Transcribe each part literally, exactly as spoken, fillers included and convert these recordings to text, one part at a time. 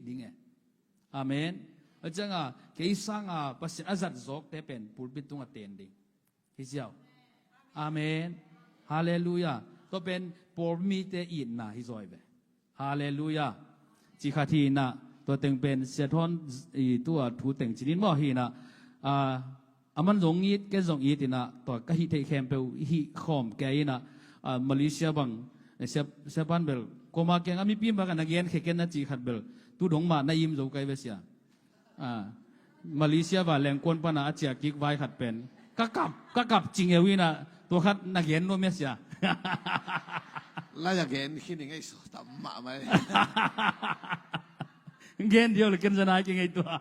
ding e. Amen. A cianga kei sanga Pasian a zat zawkte pen pulpit tunga ten ding hi ziau. Amen. Halleluia. Tua pen pawlmite itna hi zaw hi ve. Halleluia. Ci khat hi inah, tua teng pen Sia Thawn i tua thu teng cinin maw hi inah, a, a man zong it, ken zong it inah, tua ka hih theih khempeuh hih khawm kei inah, a, Malaysia bang, eh, Sia, Sia Pan bel, kuama keng a mipi bang a na gen khe ken na ci khat bel, tu dong mah na im zo kai ve sia. A, Malaysia va lengkuan pana a ciah kik vai khat pen ka kap, ka kap cingeu inah tua khat na gen nuam ia sia. Lai a gen khin i ngei so tam mahmah e. Gen diau le ken zanai kingei tua.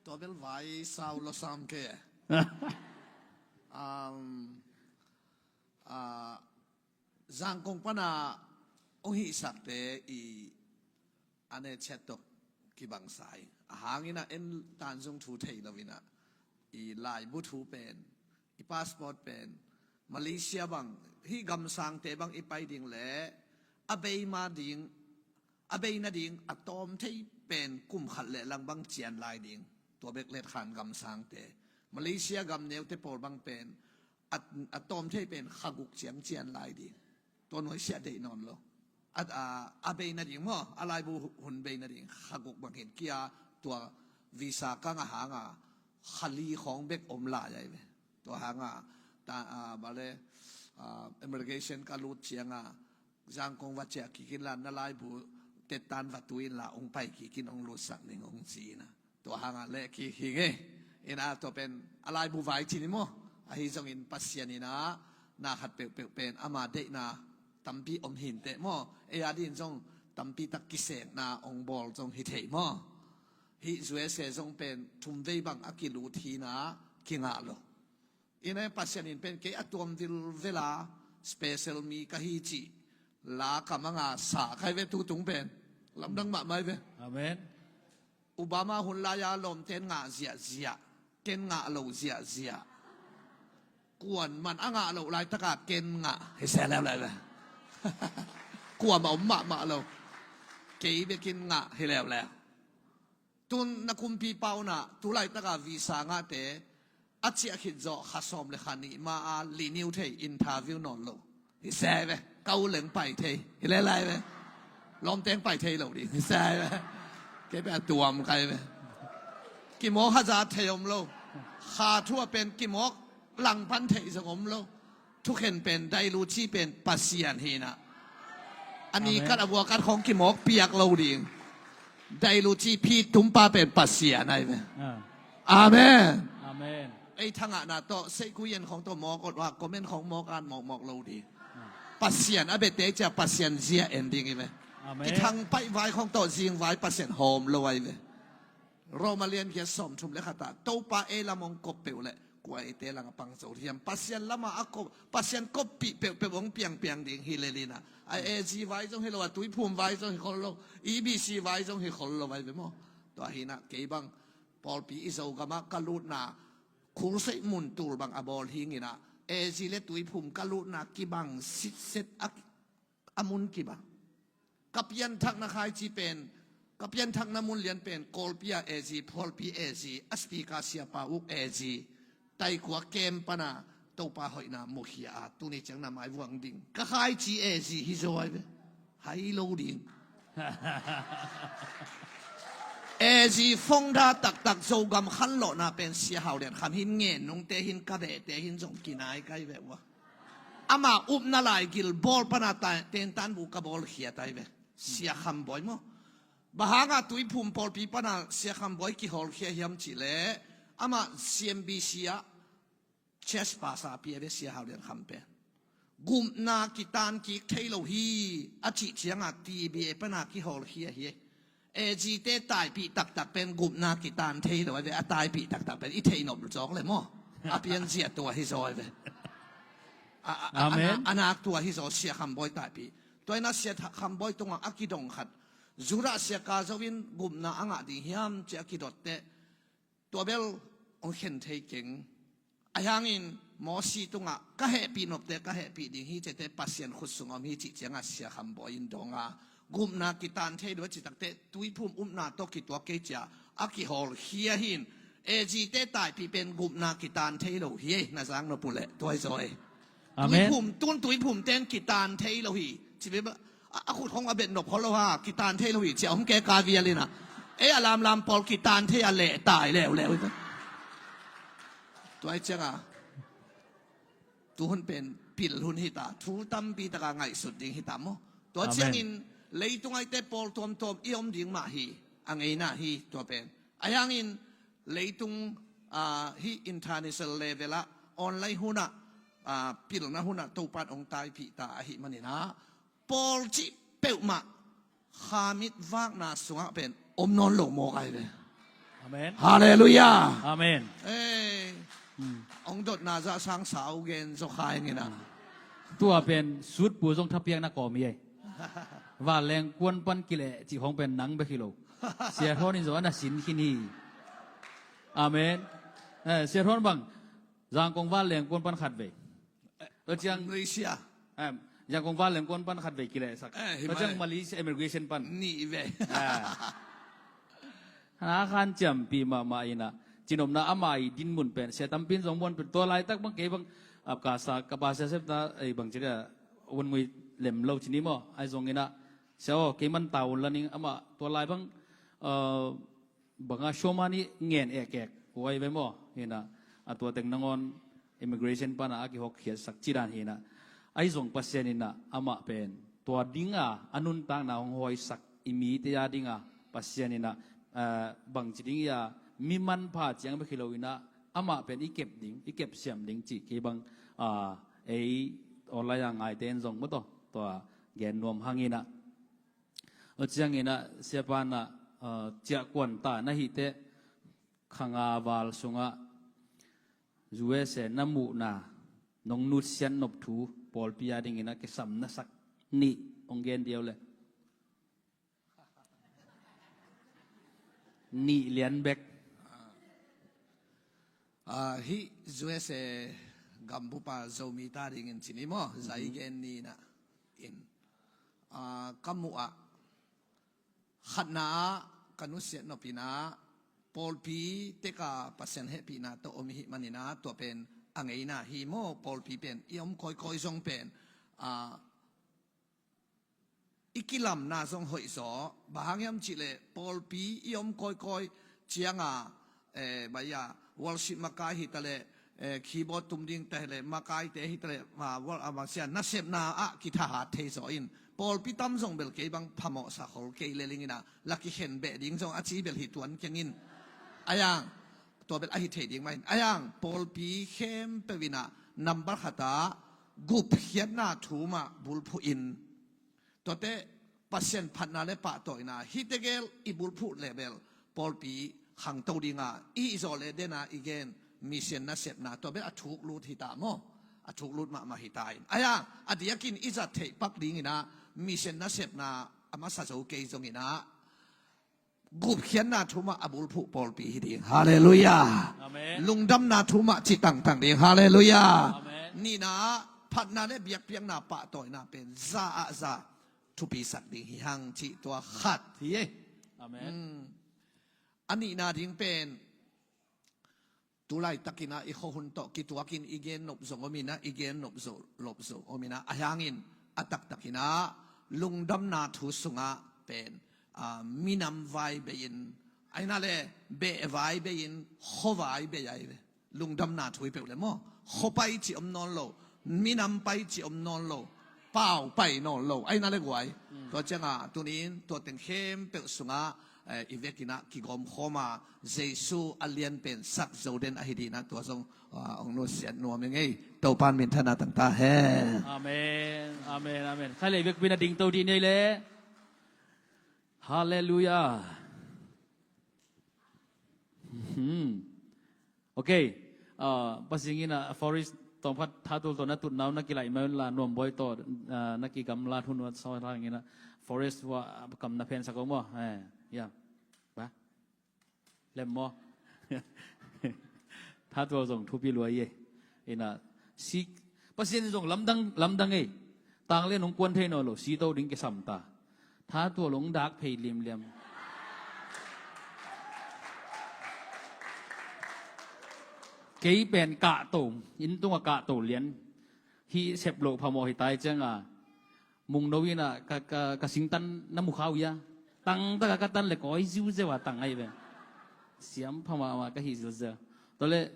Tua bel vai sau lo sam ke. Um, a, Zangkong pana ong hihsakte i a ne chet tok kibangsa hi. A hangin a en tanzung thu thei lo inah i laibu thu pen, i passport pen, Malaysia bang, hih gamsangte bang i pai ding le a bei ma ding, a bei nading a tawm thei pen kum khat le lang bang cian lai ding. Tua bek let khan gamsangte, Malaysia gam neute pawl bang pen a, a tawm thei pen kha guk ciang cian lai ding. Tua nuai siah deih nawn lo. A, a, a bei nading maw, a laibu hun bei nading kha guk bang hin kia, tua visa kang a hanga kha li khawng bek om lai ai ve. Tua hanga ta, a, bale, a, immigration ka lut cianga Zangkong va ciah kikin la na laibu tetan va tuin la ong pai kikin ong lutsak ning ong ci ina. Tua hanga leh kik hi ngei. Ina tua pen a laibu vai cin hi maw? Ahi zongin Pasian ina na khat peuhpeuh pen ama deihna tampi om hinteh maw? Ei a din zong tampi tak kisekna ong bawl zong hi thei maw? Hih U S A zong pen thum vei bang a kilut hina kingah lo. Ina Pasian in pen kei a tuam vilvela special mi ka hi cih la ka manga sa kai ve tutung pen. Lamdang mahmah hi ve. Amen. Obama hun lai-a lawmten ngah ziahziah, ken ngah lo ziahziah. Kuan man a ngah loh laitaka ken ngah hi se leuleu le. Kuamah om mahmah lo. Kei bekin ngah hi leuleu. Tun na kumpipa unah tu laitaka visa ngahte a ciah khit zawh kha sawm le kha nih ma a renew thei, interview nawn lo. Hi se ve, ka u leng pai thei hi le lai ve. Lawmteng pai thei lo ding hi se ve. Kei pen a tuam kai ve. Kimawk hazat thei om lo. Kha thu a pen kimawk langpan thei zong om lo. Thukhen pen dailuci pen Pasian hina. A ni kat a vua kat khong kimawk piak lo ding. Dailuci phi tumpa pen Pasian ai ve. Amen. Amen. Ei thangahna tawh seikuyen khong tawh mawk ot wa comment khong mawk an mawkmawk lo ding. Pasian a bete cia Pasian zia en ding i ve. Amen. Kithang paih vai khong tawh zing vai Pasian hawm lo ai ve. Roma lian giat sawm thum le khatah Topa ei lam hong kop peuh le kua eite lang a pang zo hiam? Pasian lama a kop, Pasian koppih peuhpeuh hong piangpiang ding hi lelina. A A G vai zong hi lo, a tuiphum vai zong hi khol lo, E B C vai zong hi khol lo vai ve maw? Tua hina kei bang pawlpi i Zogama ka lutna khulseih mun tul bang a bawl hingina A G le tuiphum ka lutna kibang sitset a a mun kibang. Ka pianthakna khaici pen, ka pianthakna mun lian pen Kawlpi a A G, Phualpi A G, a speaker siapa uk A G, Taikua kem pana Topa hoihna mukhia a tuni ciang na mai vuang ding ka khaici A G hi zaw ai ve. Hai lo ding. A G fongda taktak Zogam khanlawhna pen Sia Hau Lian Kham hin ngen nungte hin ka behte hin zong kinai kai ve ua. Ama upna lai gil bawl pana tentan bu ka bawl khia tai ve. Sia Kham Bawi maw? Bahanga tuiphum pawlpi pana Sia Kham Bawi kihawl khia hiam cih leh ama C M B C ah chest pasa pia ve Sia Hau Lian Kham pen. Gupna kitan kik thei lo hi a cih cianga T B A pana kihawl khia hi. A G te taipih taktak pen gupna kitan thei lo ai ve, a taipih taktak pen i theih nop zawk le maw? A pianzia tua hi zaw ai ve. A, a, a, amen. A nak tua hi zaw Sia Kham Bawi taipih. Tua ina Sia Kham Bawi tunga a kidong khat. Zura Sia Ka Zo in gupna a ngah ding hiam ci a kidot teh. Tua bel hong khen thei keng. Ahi hangin Mosi tungah ka hehpih nopte ka hehpih ding hi cihte Pasian khut sungah om hi cih ciangah Sia Kham Bawi in donga Gupna kitan thei lo a ci takteh tuiphum upna tawh kituak kei cia a kihawl hi a hin, AG te taipih pen gupna kitan thei lo hi ei, na zang nop uh leh tuai zaw ei. Amen. Tuiphum, tun tuiphum ten kitan thei lo hi. Ci ve ba, a, a khut hong a bet nop khol lo ha, kitan thei lo hi, cia om ke ka vial ina. Ei a lamlam pawl kitan thei a leh tai leuleu. Tuai cianga. Tu hun pen pil hun hita, thu tampi taka ngaihsut ding hita maw. Tua Amen. Ciangin leitung aite pawl tuamtuam i om ding mah hi, a ngeina hi tua pen. A hiangin leitung, ah, hi international level ah online hunah, ah, pilna hunah Topan ong taipih ta ahi maninah pawl cih peuhmah khamit vakna sungah pen om nawn lo mawk ai ve. Amen. Halleluiah. Amen. Eh, hmm. Ong dotna zah sang sau gen zaw khai ngina. Tua pen sutpu zong thapiakna kawm hi ei. Vanleng kuan pan kileh cih hong pen nang bek hi lo. Sia Thawn in zong ana sin khin hi. Amen. Eh, Sia Thawn bang Zangkong vanleng kuan pan khat vei. Tua ciang Malaysia. Em, Zangkong vanleng kuan pan khat vei kilehsak. Eh, hi Tua ciang mai. Malaysia immigration pan. Nih vei. Ah. Ha khan ciampi mahmah ina. Cinopna ama i din mun pen. Sia tampin zong muan pen. Tua laitak bang kei bang apkasa kapasa sepna ei bang ciria un ngui lem lo cini maw. Ai zong ina. Sia aw, kei man taun laning ama tua lai bang, eh, banga showman i ngen ekek huai ve maw? Hina a tua teng nangawn immigration pana a kihawk khiatsak cidan hina. Ai zong Pasian ina amah pen tua dinga a nuntakna hong huaisak i mite a dinga Pasian ina, eh, bangci ding ia mi manpha ciang bek hi lo ina amah pen i kep ding, i kep siam ding cih kei bang, ah, ei online a ngaite in zong maw taw tua gen nuam hang ina. Tua ciangin ah siapa in ah, ah, ciahkuan ta na hih teh kha nga val sungah U S A na muhna nong nusiat nop thu pawlpi a dingin ah kisam na sak nih hong gen diau le. Nih lian bek. Ah, hih U S A gambupa Zomite a dingin cini maw, zai gen ni na in. Ah, ka muh ah khatna ah ka nusiat nop in ah pawlpi teka Pasian hehpihna tawh om i hih manin ah tua pen a ngeina hi maw, pawlpi pen i om kawikawi zong pen, ah, i kilamna zong hoih zaw, bang hang hiam cih leh pawlpi i om kawikawi cianga, eh, baya, worship makai hi ta leh, eh, keyboard tum ding ta hi leh, makaite hi ta leh, ah, wor-, ah, bang sia, nasepna ah kithahat thei zaw in. Pawlpi tam zong bel kei bang phamawhsa khol kei le ling in ah, la kikhen beh ding zong a ci bel hi tuan keng in. Ayang, tua bel a hi thei ding mah in. Ayang, pawlpi khempeuh in ah, number khat ah, gupkhiatna thu mah bulphuh in. Tuate Pasian phatna le pahtawina hih tegel i bulphuh le bel pawlpi khangto dinga i hih zaw le dena i gen mission nasepna tua bel a thuk lut hi ta maw? A thuk lut mahmah hi ta in. Aya, a diakin i zat theih pak dingin ah mission nasepna a masa zo kei zongin ah gupkhiatna thu mah a bulphuh pawlpi hi ding. Halleluiah. Amen. Lungdamna thu mah ci tangtang ding. Halleluiah. Amen. Nihna ah phatna le biakpiakna pahtawina pen za ah za thupisak ding hi hang cih tua khat hi ei. Amen. Hmm. A nihna ding pen tu laitakin ah i khuahun tawh kituakin i gen nop zong om in ah, i gen nop zo, lop zo om in ah, a hiangin a taktakin ah lungdamna thu sungah pen, ah, minam vai bei in, aina le beh vai bei in, khua vai bei ai ve. Lungdamna thu i peuh le maw? Khua pai ci om nawn lo, minam pai ci om nawn lo, pau pai nawn lo, aina le guai. Mm. Tua ciangah tunin tua teng khempeuh sungah, eh, i vekin ah kigawm khawm a Jesu a lian pen sak zo den ahi dingin ah tua zong, ah, hong nusiat nuam i ngei. Topan minthanna tang ta hen. Amen. Amen. Amen. Khai lei vekpi in ah dingto dih ni ei le. Halleluiah. Hmm. Ok. Ah, Pasian in ah Forest tawmkhat thatul tawh na tutna uh na kilaih mai un la, Nuambawi tawh, ah, na kigamlat hun uh a sawt hangin ah Forest uh a kam na phensak uh maw? Eh, ya. Ba? Lem maw? Thatul zong thupi lua ei. Ina, si, Pasian zong lamdang, lamdang ei. Tang le nong kuan thei nawn lo, si to ding kisam ta. Tha tual hong dak phei liamliam. Kei pen kahto, inn tungah kahto lian. Hih sep loh phamawh hi tai cianga, mungno ina ka, ka, ka singtan na mu kha uh ia. Tangtaka ka tan le kawi ziuziau a tang ahi ve. Siam phamahmah ka hih ziuziau. Tuale,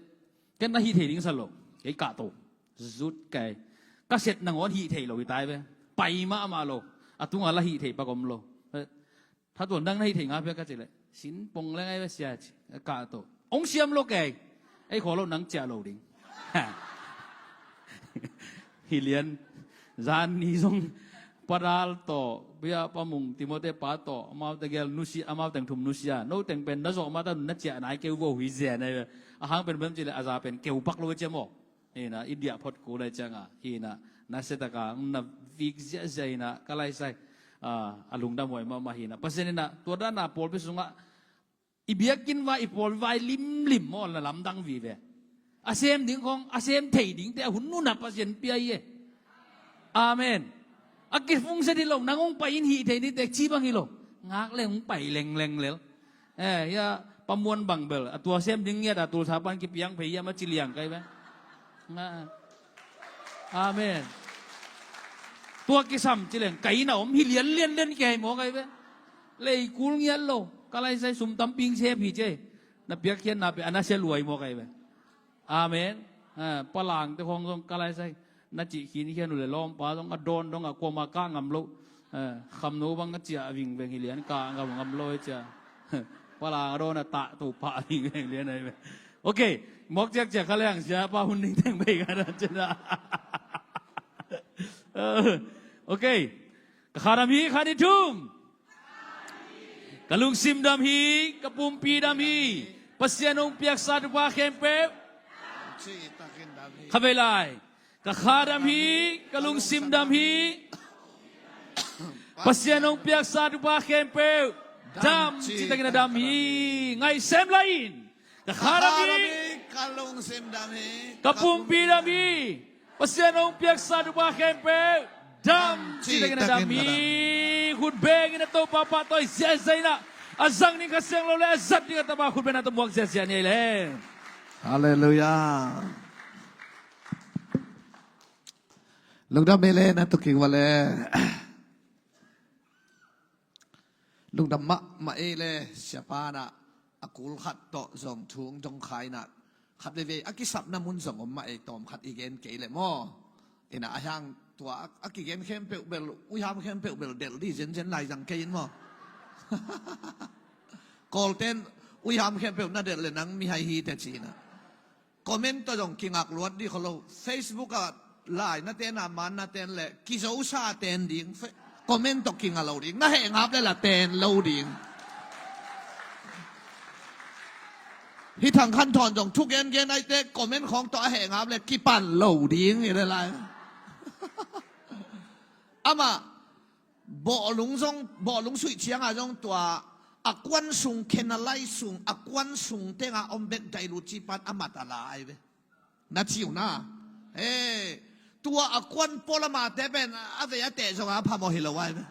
ken na hih thei ding sa lo. Kei kahto. Zut kai. Ka set nangawn hih thei lo hi tai ve. Pai mahmah lo. A tunga la hih thei pak om lo. Tha tual nang na hih thei nga pia ka ci le. Sin pong le ngai ve sia ci. Kahto. Ong siam lo kei. Ei khaw lo nang ciah lo ding. Hi lian. Zan ni zong Pa Dal tawh, bia Pa Mung, Timote pa tawh, amau tegel nusia, amau teng thum nusia. No teng pen na zawh mata na ciah nai keu vo hi zia nai ve. A hang pen bem ci le a za pen keu pak lo ve cia maw. Hina, i diah phot kul ai cianga, hina, na setaka na vik ziahziah hina, ka laisai, a, a lungdam huai mahmah hina. Pasian hina, tua dana pawlpi sungah i biakinn vai, i pawlpi vai limlim maw, na lamdang vive. A sem ding khong, a sem thei dingte a hun nuna Pasian pia hi e. Amen. A kifungset hi lo, nang hong pai in hih thei ni tek ci bang hi lo. Ngak le hong pai lengleng lel. Eh, ia, Pa Muan bang bel a tua sem ding ngiat a tulsa pan kipiang phei ia ma ci liang kai ve. Amen. Tua kisam ci leng kai na om hi lian lian lian kei maw kai ve. Lei kul ngiat lo. Ka laisai sum tamping sep hi ce. Na piakkhiatna pe a na sia luai maw kai ve. Amen. Eh, Pa Langte khong zong ka laisai na cih khinkhian uh le lawmpa zong a dawn dong a kuama kah ngam lo. Eh, khamno bang a ciah vingveng hi lian kah ngam ngam lo e cia. Pa Lang a dawn a tah to pah vingveng lian ai ve. Ok. Mawk ciakciak kha leng sia pa hun ding teng bei ka dan cina. Ok. Ka kha dam hi, khat nih thum. Ka lungsim dam hi, ka pumpi dam hi. Pasian hong piaksa thupha khempeuh. Kha vei lai. Ka kha dam hi, ka lungsim dam hi. Pasian hong piaksa thupha khempeuh. Dam citakin a dam hi. Ngaihsem lai in. Ka kha dam hi, ka lungsim dam hi, ka pumpi dam hi. Pasian hong piaksa thupha khempeuh dam citakin a dam hi. Khut bengin a Topa pahtawi ziahziah inah, a zang ding Kha Siangtho le a zat ding a Tapa khut bengin a tawh muak ziahziah ni ei le. Halleluiah. Lungdam ei le, na tuking va le. Lungdam mahmah ei le, siapa na a kul khat tawh zong thu hong dong kha inah, khat veivei a kisapna mun zong om mah ei, tawm khat i gen kei le maw. Inah a hiang tua a, a kigen khempeuh bel, uiham khempeuh bel delh di zenzen lai zang kei in maw. Kawlten uiham khempeuh na delh le nang mihai hi te ci inah. Comment tawh zong kingak luat dih kho lo. Facebook ah lai na ten a man na ten le kizosa ten ding. Fe-, comment tawh kinga lo ding. Na heh ngap le la ten lo ding. Hih Thang Khan Thawn zong thu gengen aite comment khawng tawh a heh ngap le kipan lo ding hi le lai. Amah bawhlung zong, bawhlung suih cianga zong tua a kuan sung, khenalai sung, a kuan sung tenga om bek dailut cipan a mat a la ai ve. Na ciu na. He, tua a kuan pawlamate pen a vei a teh zonga phamawh hi lo ai ve.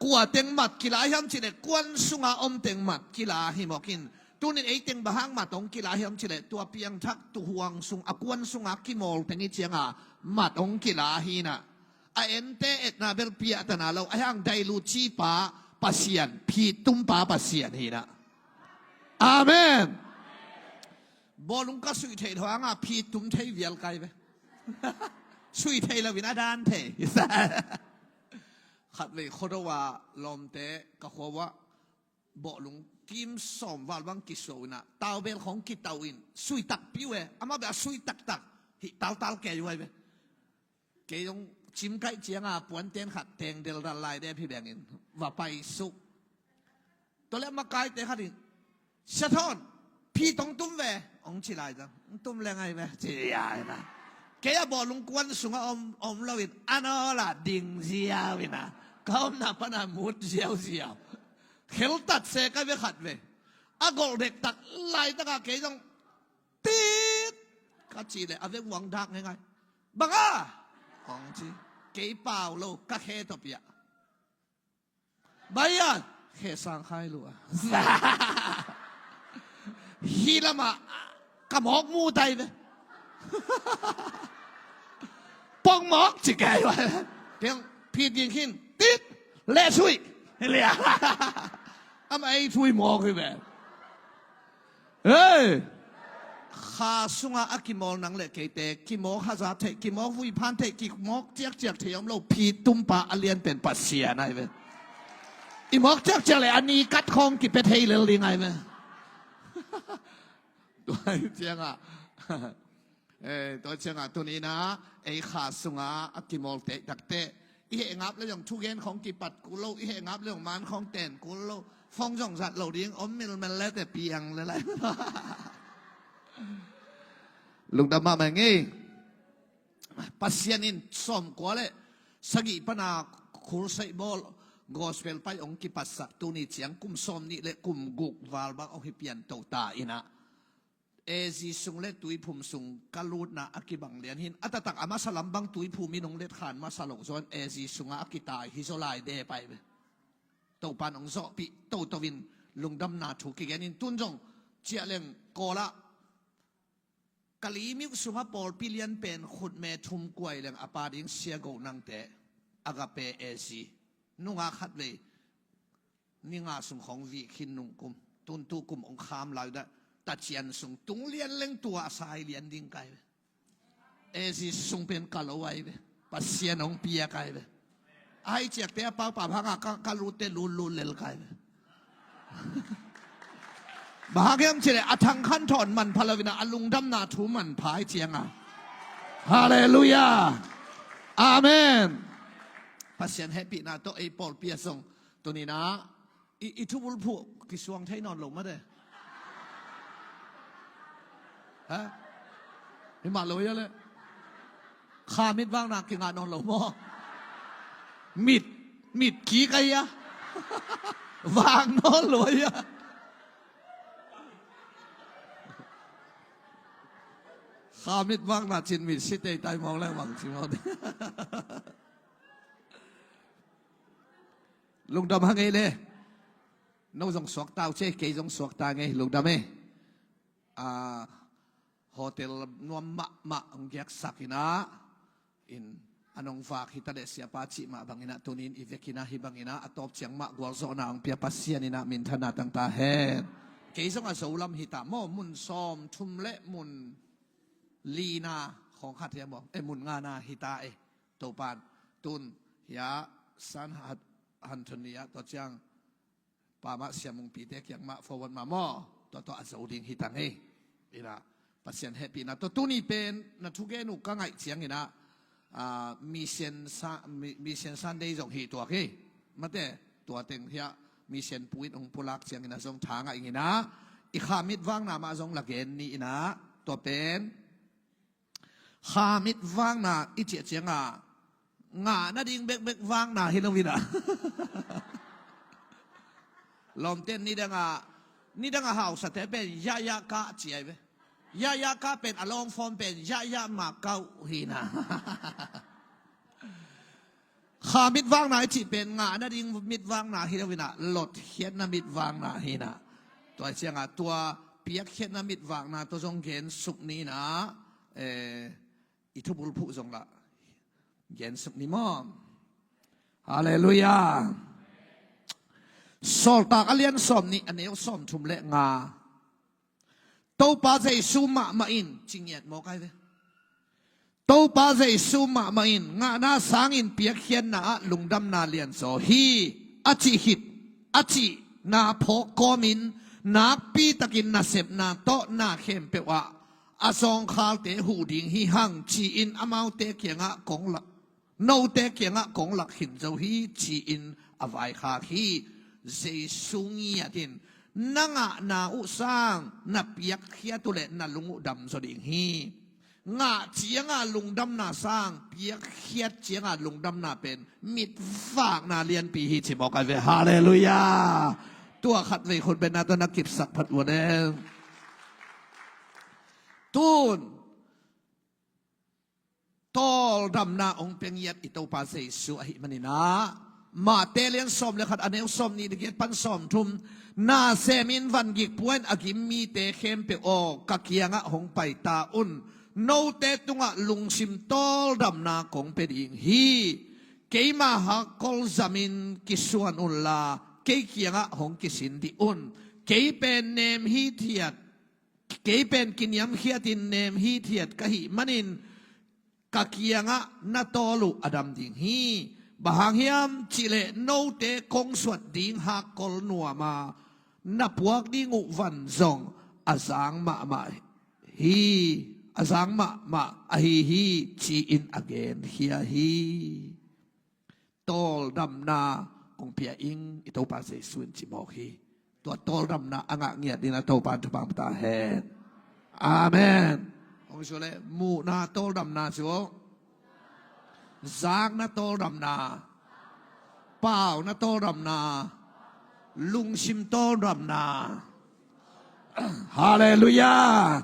Kua teng mat kila hiam cih le kuan sunga om teng mat kila hi mawk in. Tunin ei teng bang hang mat hong kila hiam cih le tua piangthak tuhuang sung a kuan sunga kimawl teng i cianga mat hong kila hi na. A ente etna bel piahtana lo, a hiang dailut cipa Pasian, phittumpa Pasian hi na. Amen. Bawlung ka suih theih lo hanga phittum thei vial kai ve. Suih theih lo in a dan thei. Khatvei Khuado a lawmte ka khua uah bawhlung kim sawm val bang kisuah inah taubel khawng kitau in suih takpi uh e, amah bel a suih taktak hih taltal kei uh ai ve. Kei zong cim kaih cianga puanten khat teng delral lai dep hi bengin va paisuk. Tua le makaite khat in, "Sia Thawn, phi tong tum ve," hong ci lai zang. "Hong tum leng ai ve," ci ai na. Kei a bawhlung kuan sunga om, om loin a nawla ding ziau ina ka omna pana mut ziauziau. Kheltat se ka ve khat ve. A golh dektak laitaka kei zong tit ka cih le a veng uang dak ngeingai. "Bang a?" hong ci. "Kei pau lo, ka khe tawh piah." Baian, khesang khai lua. Hi lamah ka mawk mu tai ve. Pong mawk ci kei vai. Tiang phit ging khin tit le sui. Lia. Ama ei thui mawk hi ve. Hei! Kha sunga a kimawl nang le keite, kimawl haza thei, kimawl vuiphan thei, kimawl ciakciak thei om lo, phi tumpa a lian pen Pasian ai ve. I mawl ciakciak le a ni kat khong kipia thei lel ding ai ve. Tua cianga, eh, tua cianga tuninah ei kha sunga a kimawl tei takte, i heh ngap le zong thugen khong kipat kul lo, i heh ngap le zong man khong ten kul lo, fong zong zat lo ding om milmel le te piang le lai. Lungdam mahmah ngei. Pasian in sawmkua le sagih pana khulsaih bawl gospel pai hong kipatsak tuni ciang kum sawm nih le kum guk val bang hong hi pian to ta inah, A Z sung le tuiphum sung ka lutna a kibang lian hin a taktak a masa lam bang tuiphum in hong letkhan masa lo zawn A Z sungah a kitai hi zaw lai de pai ve. Topan hong zawhpih toto in lungdamna thu kigen in tun zong ciah leng kawlah Kali miuk sungah pawlpi lian pen khutme thum kuai leng a pa ding sia go nangte Agape A Z nunga khat vei ni nga sung khong vih khin nung kum, tuntu kum hong kham lai dah, tacian sung tung lian leng tua a sai lian ding kai ve. A Z sung pen ka lo ai ve. Pasian hong pia kai ve. Ai ciakte a pau pau hanga ka, ka lutte lut lut lel kai ve. Bang hang hiam cih leh a thang khan thawn manpha lo inah a lungdamna thu manpha ai cianga. Halleluiah. Amen. Pasian hehpihna tawh ei pawlpi a zong tuninah i, i thubulphuh kisuang thei nawn lo mate. Ha? Hi mah lo ia le. Kha mit vakna kingah nawn lo maw? Mit, mit kik a ia. Vak nawn lo ia. Kha mit vakna cin mit si tei tai mawng leng bang ci mawng. Lungdam hang ei le. No zong suakta uh ce, kei zong suakta ngei, lungdam ei. Ah, hotel nuam mahmah hong giaksak inah in a nong vak hita le siapa cih mah banginah tunin i vekinah hi banginah a tawp ciang mah gualzawhna hong pia Pasian inah minthanna tangta hen. Kei zong a zo lam hita maw, mun sawm thum le mun lina khong khat hiam maw, e, mun ngana hita e. Topan tun hia san hat han thun ni ah tua ciang pa mah siamungpite kiang mah forward mah maw, tua tua a zo ding hi tang ei. Inah Pasian hehpihna tua tuni pen na thugen uh ka ngaih cianginah, ah, Mission Sa-, Mi-, Mission Sunday zong hi tuak hi. Mate, tua teng hiah Mission Point hong pulak cianginah zong tha ngaih inginah i kha mit vakna mah zong la gen ni inah tua pen Kha mit vakna i ciah cianga ngah nading bekbek vakna hi lo inah. Lawmten nidanga, nidanga hausate pen yahya kah ciai ve. Yahya kah pen a lawngfawm pen yahya makau hina. Kha mitvakna i cih pen ngah nading mitvakna hi lo inah, lotkhiatna mitvakna hi inah. Tua ciangah tua piakkhiatna mitvakna tua zong gensuk ni inah, eh, i thubulphuh zong lah gensuk ni maw? Halleluiah. Sawltak a lian sawm nih a neu sawm thum le nga. Topa Jesu mahmah in ci ngiat mawk ai ve. Topa Jesu mahmah in ngahna sangin piakkhiatna ah lungdamna lianzaw hi a cih khit a cihna phawk kawmin nakpitakin nasepna tawh na khempeuh ah a zawngkhalte huh ding hi hang ci-in amaute kiangah kong lak note kiangah kong lak khin zo hi ci-in a vaikhak hi. Jesu ngiat in na ngahna uh sang na piakkhiat uh leh na lung uh dam zaw ding hi. Ngah cianga lungdamna sang piakkhiat cianga lungdamna pen mitvakna lianpi hi ci mawk ai ve. Halleluiah. Tua khat vei khut betna tawh na kipsak phat uh a ne. Tun tawldamna hong pia ngiat i Topa Jesu ahih maninah Mate lian sawm le khat, a neu sawm nih le giat pan sawm thum. Na semin vangik pua in a gim mite khempeuh aw, ka kiangah hong pai ta un. Note tungah lungsim tawldamna kong pia ding hi. Keima hakkol zamin kisuan unla, kei kiangah hong kisin dih un. Kei pen nem hithiat, kei pen kiniamkhiatin nem hithiat ka hih manin, ka kiangah na tawl uh a dam ding hi. Bang hang hiam cihleh note kong suat ding hakkol nuama na puak ding uh van zong a zang mahmah hi, a zang mahmah ahi hi, ci-in a genkhia hi. Tawldamna kong pia ing, i Topa Jesu in ci mawk hi. Tua tawldamna a ngah ngiat dingin a Topa in thupha pia ta hen. Amen. Hong su le muhna tawldamna cu, zakna tawldamna, pauna tawldamna, lungsim tawldamna. Halleluiah.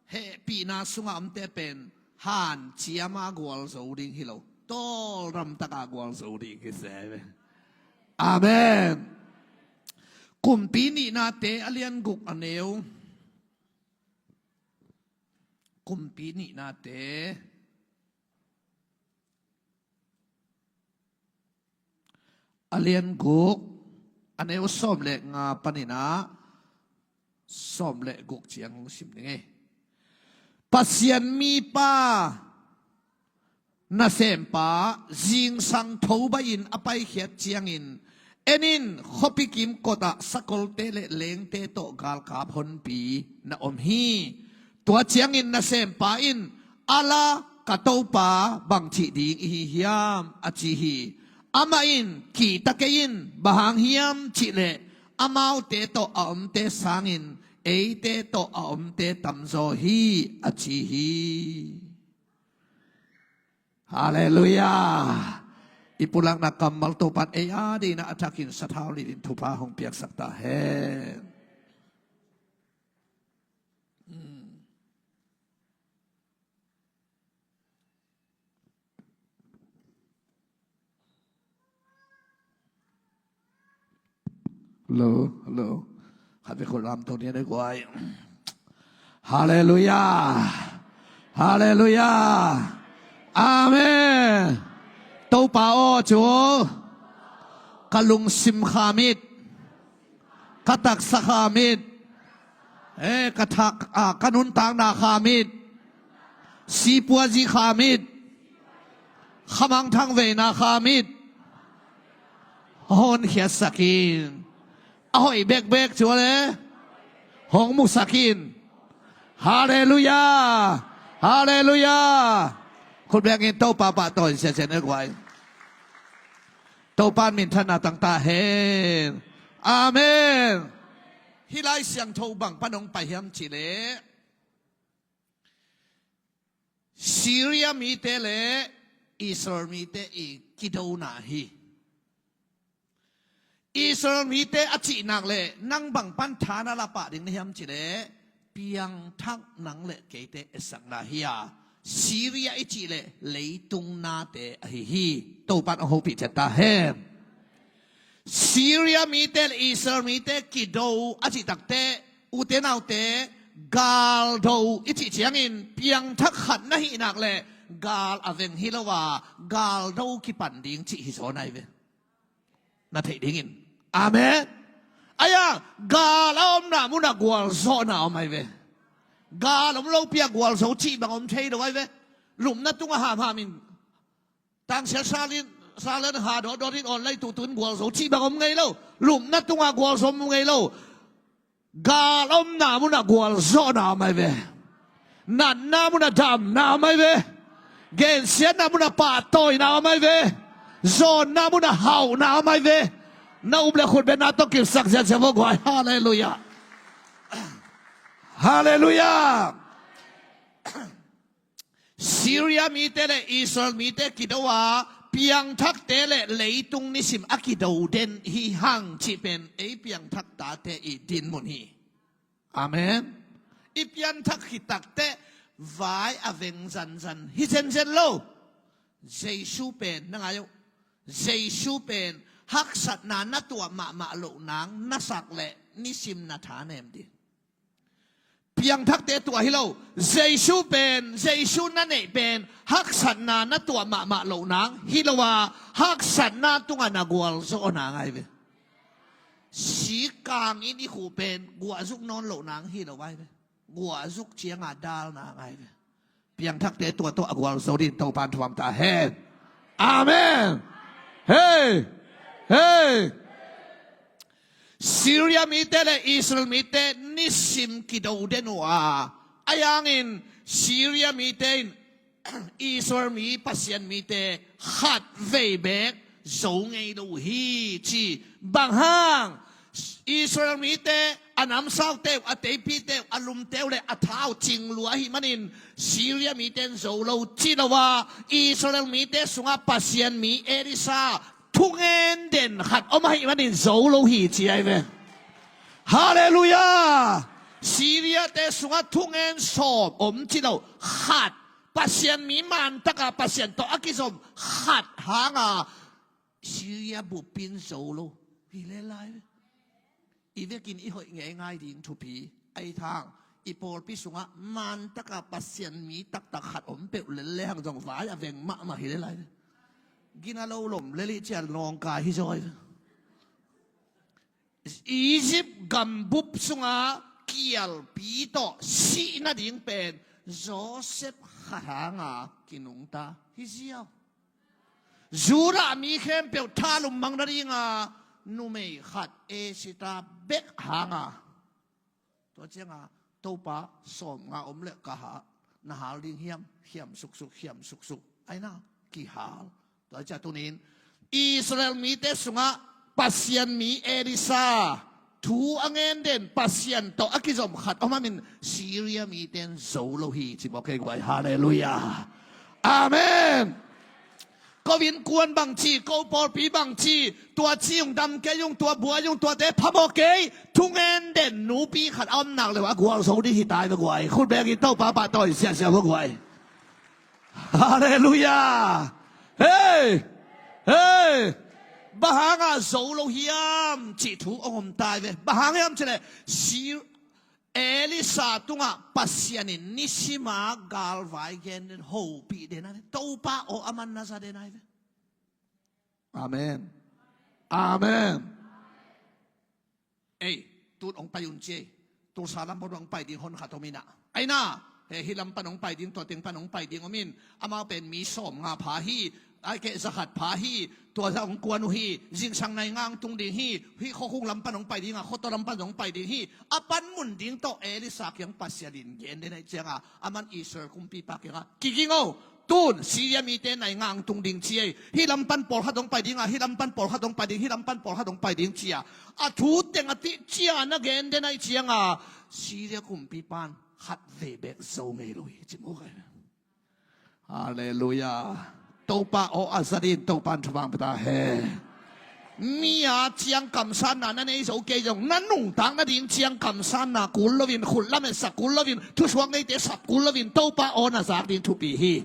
Hehpihna sungah omte pen hanciama gualzo ding hi lo, tawldamtaka gualzo ding hi se ve. Amen. Kumpi nihnate a lian guk a neu, Kumpi nihnate a lian guk, a neu sawm le nga panin ah sawm le guk ciang hong sim ding hi. Pasian mipa nasempa zingsang thobai-in a paikhiat ciangin, en in, khuapi kimkotah sakolte le lengte tawh galkap honpi na om hi. Tua ciangin nasempa in, a la, ka topa, bang cih ding ihi hiam, a ci hi. Amah in, kihta kei in, bang hang hiam cihleh amaute tawh a omte sangin eite tawh a omte tamzaw hi, a ci hi. Halleluiah. I pulakna kammal Topa in ei adingin a thakin sathau litin thupha hong piaksak ta hen. Hello, hello. Khat vei khut lam to ni a nei guai. Halleluiah. Halleluiah. Amen. Topa aw cu ka lungsim khamit, ka taksa khamit, eh, ka thak, ah, ka nuntakna khamit, sipuazi khamit, khamangthang veina khamit, honkhiatsak in. A hoih bekbek cu le hong musak in. Halleluiah. Halleluiah. Khut bengin Topa pahtawi in siasia ne guai. Topa in minthanna tang ta hen. Amen. Hih Lai Siangtho bang pan hong pai hiam cihleh, Syria mite le Israel mite i kidona hi. Israel mite a cihnak le nang bang pan tha na la pah ding na hiam cihleh, piangthak nang le keite etsakna hi a, Syria i cih le leitung nate ahi hi. Topa in a hopih ciat ta hen. Syria mite le Israel mite kido a cih takteh, ute naute, galdo i cih ciangin piangthak khat na hihnak le gal a veng hi lo a, galdo kipan ding cih hi zaw nai ve. Na theih dingin. Amen. Aya, gal a omna munah gualzawhna om ai ve. Gal om lopi a gualzo cih bang om thei lo ai ve. Lumna tungah hamham in, tangsial salin, salan ha dawtdawt in online tuhtun gualzo cih bang om ngei lo. Lumna tungah gualzo om ngei lo. Gal omna munah gualzawhna om ai ve. Natna munah damna om ai ve. Gensiatna munah pahtawina om ai ve. Zawnna munah hauhna om ai ve. Na up le khut bengna tawh kipsak ziahziah vawh guai. Halleluiah. Halleluiah. Syria mite le Israel mite kido a, piangthakte le leitung nisim a kido den hi hang cih pen ei piangthak tate i dinmun hi. Amen. I pianthak khit takteh vai a veng zanzan hi zenzen lo. Jesu pen na ngai uh. Jesu pen haksatna na tuah mahmah loh nang na sak leh nisim na thanem ding. Piangthakte tuah hi lo. Jesu pen, Jesu na neih pen haksatna na tuah mahmah loh nang hi lo a, haksatna tungah na gualzawh nang ahi ve. Sikang in i khuh pen guahzuk nawn loh nang hi lo ahi ve. Guahzuk cianga dal nang ahi ve. Piangthakte tua tawh a gualzo ding Topan thuam ta hen. Amen. Hei! Hei! Syria mite le Israel mite nisim kido den uh a, ahi hangin Syria mite in Israel mi Pasian mite khat vei bek zo ngei lo uh hi ci. Bang hang? Israel mite a namsaute uh, a teipite uh, a lumte uh le a tha uh cing lua ahih manin Syria mite in zo lo ci lo a, Israel mite sungah Pasian mi Elisa thungen den khat om ahih manin zo lo hi ci ahi ve. Halleluiah. Syria-te sungah thungen sawm om ci lo, khat, Pasian mi mantaka Pasian tawh a kizom khat hanga Syria bup in zo lo hi le lai ve. I vekin i hoih ngeingai ding thupi ahi thang, i pawlpi sungah mantaka Pasian mi taktak khat om peuh lel le hang zong vai a veng mahmah hi le lai ve. Gina lo lom lel i cian lawngkai hi zaw hi ve. Egypt gambup sunga kialpi tawh sih nading pen Joseph khat hanga kinungta hi ziau. Judah mi khempeuh thalum mang nadinga numei khat Esita bek hanga. Tua cianga Topa, sawmnga om le ka ha, na hal ding hiam? Hiam suksuk, hiam suksuk. Aina kihal. Tua cia tunin Israel mite sungah Pasian mi Elisa thu a ngen den Pasian tawh a kizom khat om amin Syria mite in zo lo hi ci mawk kei guai. Halleluiah. Amen. Ko innkuan bangci, ko pawlpi bangci, tua ci ung, dam kei ung, tua buai ung, tuate phamawh kei, thungen den nupi khat a om nak leh a gualzo ding hi tai va guai. Khut bengin Topa pahtawi siasia va guai. Halleluiah. Hei! Hei! Bang hanga zo lo hiam cih thu hong om tai ve. Bang hang hiam cih leh Elisa tungah Pasian in nisima galvai gen den, hopih den a, Topa aw a man na za den ahi ve. Amen. Amen. Ei, tun hong pai un ci ei. Tulsa lam pan hong pai ding hon khat om inah. Aina, he, hih lam pan hong pai ding, tua teng pan hong pai ding om in. Amau pen mi sawmnga pha hi. Ai keh zakhat pha hi, tua zah hong kuan uh hi, zingsang nai nga hong tung ding hi, hih khuakhung lam pan hong pai ding a, khuatua lam pan hong pai ding hi, a panmun ding tawh Elisa kiang Pasian in gen den ahih cianga, aman Israel kumpipa kiangah, kiging o, tun Syria mite nai nga hong tung ding ci ei, hih lam pan pawlkhat hong pai ding a, hih lam pan pawlkhat hong pai ding, hih lam pan pawlkhat hong pai ding ci a, a thu teng a tih ciang a gen den ahih cianga, Syria kumpipa in khat vei bek zo ngei lo hi ci mawk ahi. Halleluiah. Topa aw a za ding Topa in thupha pia ta hen. Mi a ciang kamsanna na nei zo kei zong, na nungtak nading ciang kamsanna kul loin, khut lametsak kul loin, thusuak neite sap kul loin, Topa aw na zak ding thupi hi.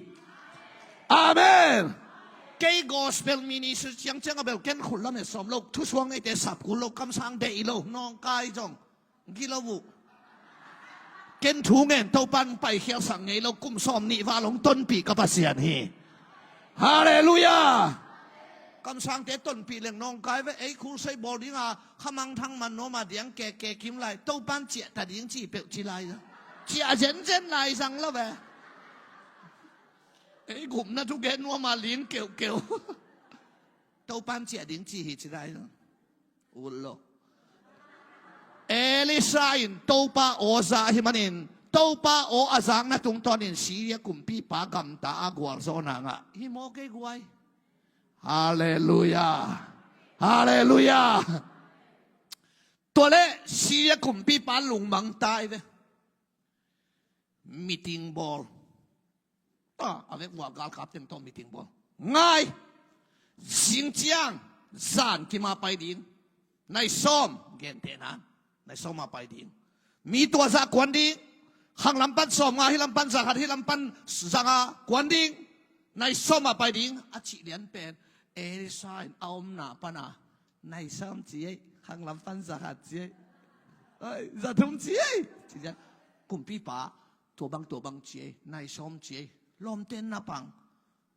Amen. Kei gospel ministry ciangciang a bel ken khut lamet sawm lo, thusuak neite sap kul lo, kamsang deih lo, nawngkai zong gilo uh. Ken thu ngen Topa in paikhialsak ngei lo, kum sawm nih val hong tonpih ka Pasian hi. Halleluiah. Kamsangte tonpih leng nawngkai ve, ei khulsei bawl dinga khamangthang man nuama diang keke kim lai, Topa in ciah ta ding ci peuh ci lai zang. Ciah zenzen lai zang lo ve. Ei gupna thugen nuama lin keuhkeuh. Topa in ciah ding ci hi ci lai zang. Ut lo. Elisa in Topa aw za ahih manin, Topa aw a zakna tungtawnin Syria kumpipa gamta a gualzawhna ngah hi maw kei guai. Halleluiah. Halleluiah. Tua leh Syria kumpipa lungmang ta hi ve. Meeting bawl. Ah, a vek vua galkap teng tawh meeting bawl. Ngai. Zing ciang zan kima pai ding. Nai sawm, gentehna, nai sawma pai ding. Mi tua zah kuan ding. Khang lam pan sawmnga, hih lam pan zakhat, hih lam pan zanga kuan ding. Nai sawma pai ding a cih lian pen Elisha in a omna pana, nai sawm ci ei, khanglam pan za khat ci ei, ai, za thum ci ei, ci ciang, kumpipa, tua bang, tua bang ci ei, nai sawm ci ei, lawmte na pang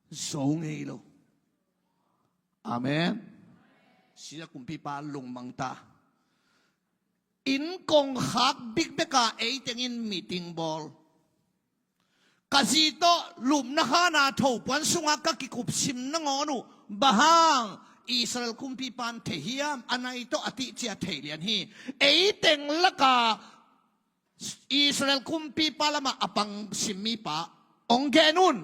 zo ngei lo. Amen. Syria kumpipa lungmang ta. Inn kongkhak bikbeka eitengin meeting bawl. Ka zi tawh lupna khana thopuan sunga ka kikupsim nangawn uh. Bang hang Israel kumpipan thei hiam? A nai tawh a tihcia thei lian hi. Eiteng laka Israel kumpipa lamah a pangsim mipa ong gen un.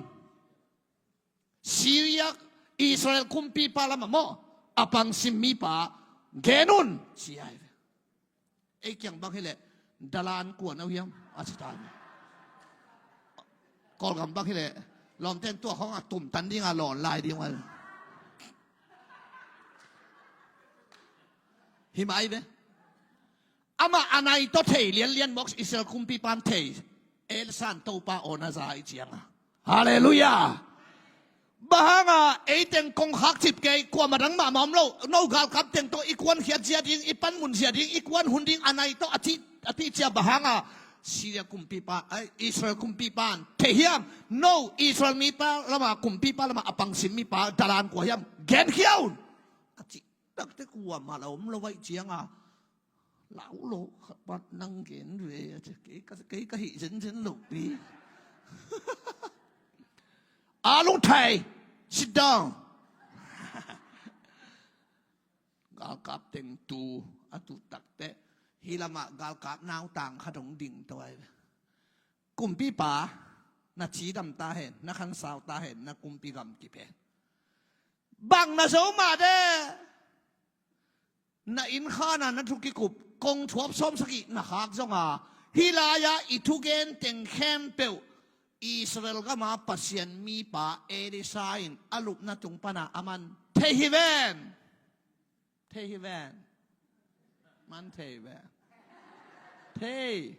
Syria Israel kumpipa lamah maw a pangsim mipa gen un, ci ai ve. Ei kiang bang hileh dalan kua no hiam a ci ta ve. Kawlgam bang hileh lawmten tua khawng a tumtan dinga lawn lai ding ua. Hi mai ve. Amah a nai tawh thei lianlian mawk, Israel kumpipan thei. Elisha in Topa aw na za i cianga. Halleluiah. Bang hanga eiteng kongkhak cip kei, kuamah dang mahmah om lo. No galkap teng tawh i kuankhiat zia ding, i panmun zia ding, i kuan hun ding a nai tawh a tih, a tihcia bang hanga Syria kumpipa, ai, Israel kumpipan thei hiam? No, Israel mipa lama, kumpipa lama a pangsim mipa dalan kua hiam? Genkhia un, a cih takte kuamah la om lo ai cianga. Lau lo khat pat nang gen ve a ci. Kei ka, kei ka hih zenzen lo pi. A lungthai. Sit down. Galkap teng tu a tu takte hi lamah galkap nautang khat hong ding to ai. Kumpipa, na cidam ta hen, na khansau ta hen, na kumpi gam kip hen. Bang na zo mah de. Na inn khana na thu kikup kong thuap sawmsagih na khak zonga, hih lai-ah i thugen teng khempeuh Israel gama Pasian mipa Elisha in a lupna tung pana a man thei hi ven. Thei hi ven. Man thei hi ven. Thei.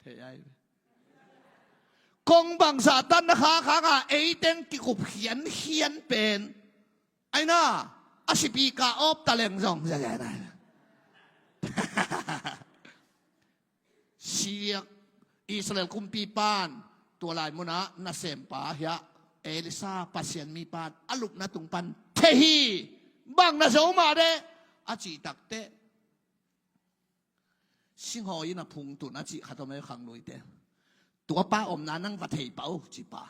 Thei ai ve. Kong bangzah tan na khak hanga eiteng kikup khiankhian pen. Aina, a sipi ka op taleng zong. Siak Israel kumpipan tua lai munah nasempa hiah Elisha Pasian mipan a lupna tung pan thei hi. Bang na zo mah de a cih takte singhawi in a phungtun a cih khat om e khangluite. Tuapa omna nang va thei pah uh cipa.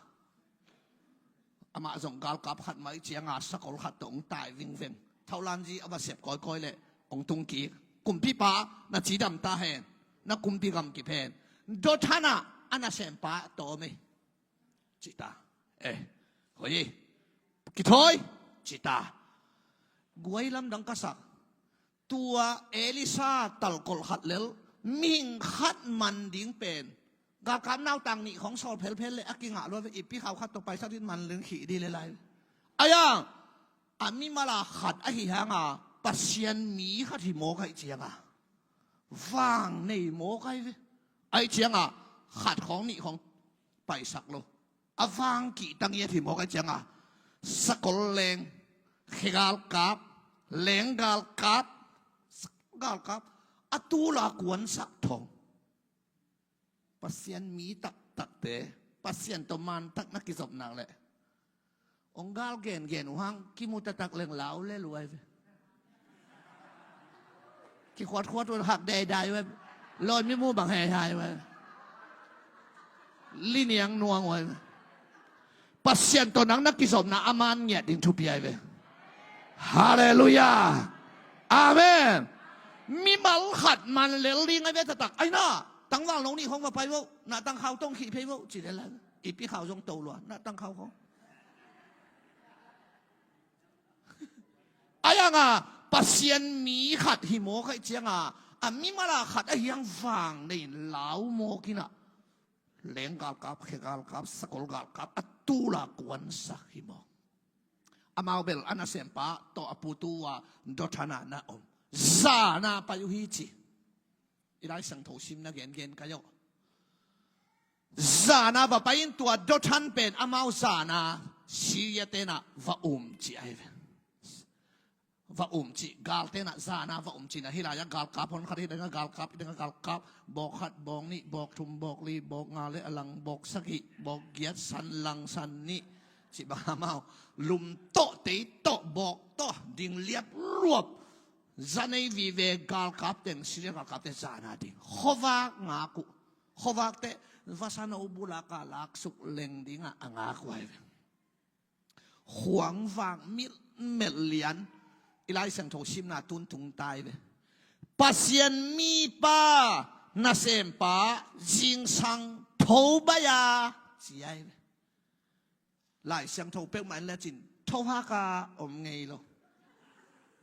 Amah zong galkap khat mai cianga sakol khat tawh hong tai vingveng. Thaulanzi a va sep kawikawi leh hong tung kik. Kumpipa na cidam ta hen. Na kumpi gam kip hen. Dothan ah a nasempa tawm e. Cita. Eh, hoi hi. Kithawi. Cita. Guai lamdang ka sak. Tua Elisha talkolh khat lel mihing khat man ding pen galkap nautang nih khawng sawl phelphel le a kingah lua ve. Ipi khau khat tawh paisak din man leng khih di le lai. Ayang a mimala khat ahi hanga Pasian mi khat hi mawk aih cianga vang nei mawk ai ve. Aih cianga khat khawng nih khawng paisak lo. A vang kihtang i a thimawk a cianga sakol leng, khe galkap, leng galkap, galkap a tula kuansak thawng. Pasian mi taktakte Pasian tawh mantak na kizopnak leh ong gal gengen uh hang kimu taktak leng lau le luai ve. Kikhuatkhuat un hak deidai ve. Lawi mi mu bang heihai ve. Liniang nuang uai ve. Pasian tawh nang na kizopna a man ngiat ding thupi ai ve. Halleluiah. Amen. Mimal khat man lel ding ai ve taktak. Aina tangval no nih khawng va pai vo. Na tangkhau tong khih phei vo ci lel ai ve. Ipi khau zong to lua na tangkhau khawng. Ayanga Pasian mi khat hi mawk aih cianga a mimala khat ahi hang vang nei lau mawk inah leng galkap, khe galkap, sakol galkap a tula kuansak hi mawk. Amau bel a nasempa tawh a putu a Dothan ah na om. Zana pai uh hi ci. I Lai Siangtho sim na gengen ka yoh. Zana va pai in tua Dothan pen amau zana Syria tenah va um ci ahi ve. Va um ci, gal tenah zana va um ci na, hih lai-ah galkap hon khat hi dengah galkap, hi dengah galkap, bawk khat, bawk nih, bawk thum, bawk li, bawk nga le a lang, bawk sagih, bawk giat, san lang, san nih, ci bang amau, lum tawh, tei tawh, bawk tawh, ding liap luap, za nei vive galkap teng, Syria galkap te zana ding. Khuavak ngak uh, khuavak te, vasa no bulak a laksuk leng dingah a ngak uh ahi ve. Khuavak milh melh lian, i Lai Siangtho simna tun tung tai ve. Pasian mipa, nasempa, zingsang tho baih a, ci ahi ve. Lai Siangtho peuhmah en lecin, tho haka om ngei lo.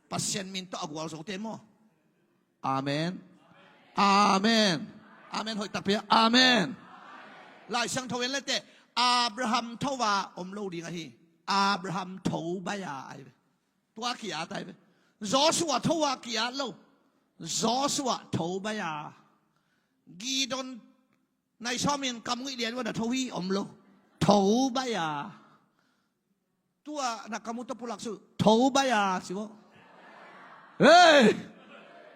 Pasian min tawh a gualzote maw? Amen. Amen. Amen. Hoih takpi a. Amen. Lai Siangtho en leteh, Abraham tho a om lo ding ahi. Abraham tho baih a ahi ve. Tua ki-at ahi ve. Joshua tho a ki-at lo. Joshua tho baih a. Gideon nai sawmin kam nguih lian ua na tho hi om lo. Tho baih a. Tua na kam uh tawh pulak su. Tho baih a, si vo. Hei!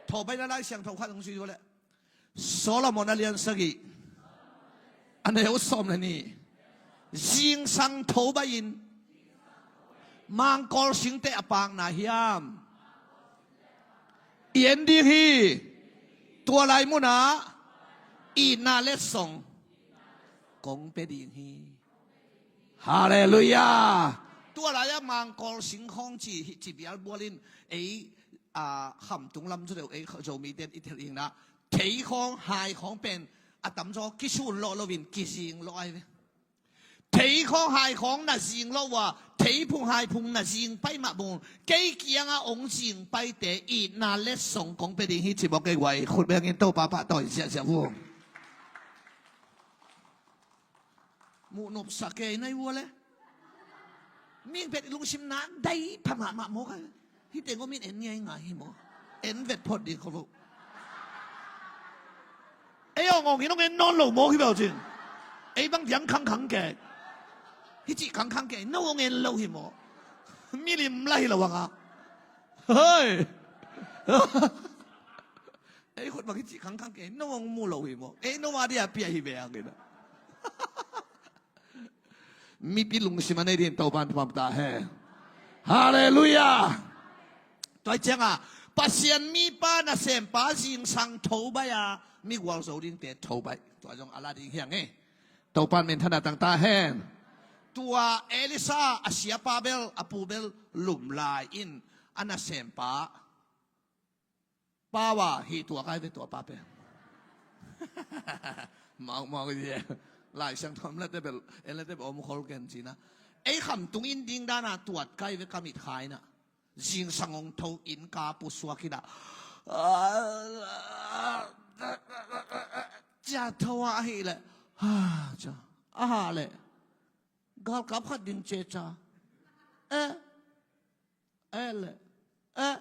Tho baih na Lai Siangtho khat hong sui vo leh. Solomon a lian sagih, a neu sawm le nih. Zingsang tho baih in, mangkawl singte a pakna hiam i en ding hi. Tua lai munah itna letsong kong pia ding hi. Halleluiah. Tua lai-ah mangkawl sing khawng ci, ci bialbual in ei, a, khamtung lam cu deuh ei Zomite i thei ding na, thei khawng hai khawng pen a tamzaw kisun lawh loin kizing lawh ahi ve. Thei khawng hai khawng na zing lawh uh a, thei phung hai phung na zing paih mah bang, kei kiangah hong zing paihte itna letsong kong pia ding hi ci bawk kei guai. Khut bengin Topa pahtawi ziahziah vung. Muh nopsa kei nai vua le. Ming pet i lungsim na dai pha mahmah mawk a. Hih teng om in en ngei ngai hi maw? En vet phot ding kho lo. Ei awng awng in hong en nawn lo mawk hi bau cin. Ei bang diang khangkhang kei. Hih cih khangkhang kei no hong en lo hi maw? Milim la hi lo ang a. Hei. Ei khut bang hih cih khangkhang kei no hong mu lo hi maw? Ei no a dia pia hi ve ang in a. Mipi lungsim a nei din Topan pamta hen. Halleluiah. Tua hi cianga Pasian mipa nasempa zingsang tho baih a, mi gualzo dingte tho baih. Tua zong a la ding hiang e. Topan minthanna tangta hen. Tua Elisha a siapa bel a pu bel lum lai in a nasempa pau a hih tuak ai ve tua pa pen. Mau mau i dia. Lai Siangtho om lete bel, en lete bel om khol ken cina. Ei khamtung in ding dana tuat kai ve ka mit khaina. Zingsang hong tho in ka pusuak ina. Cia tho a ahi le. Cia. Aha le. Galkap khat ding ceca. Eh. Eh le. Eh.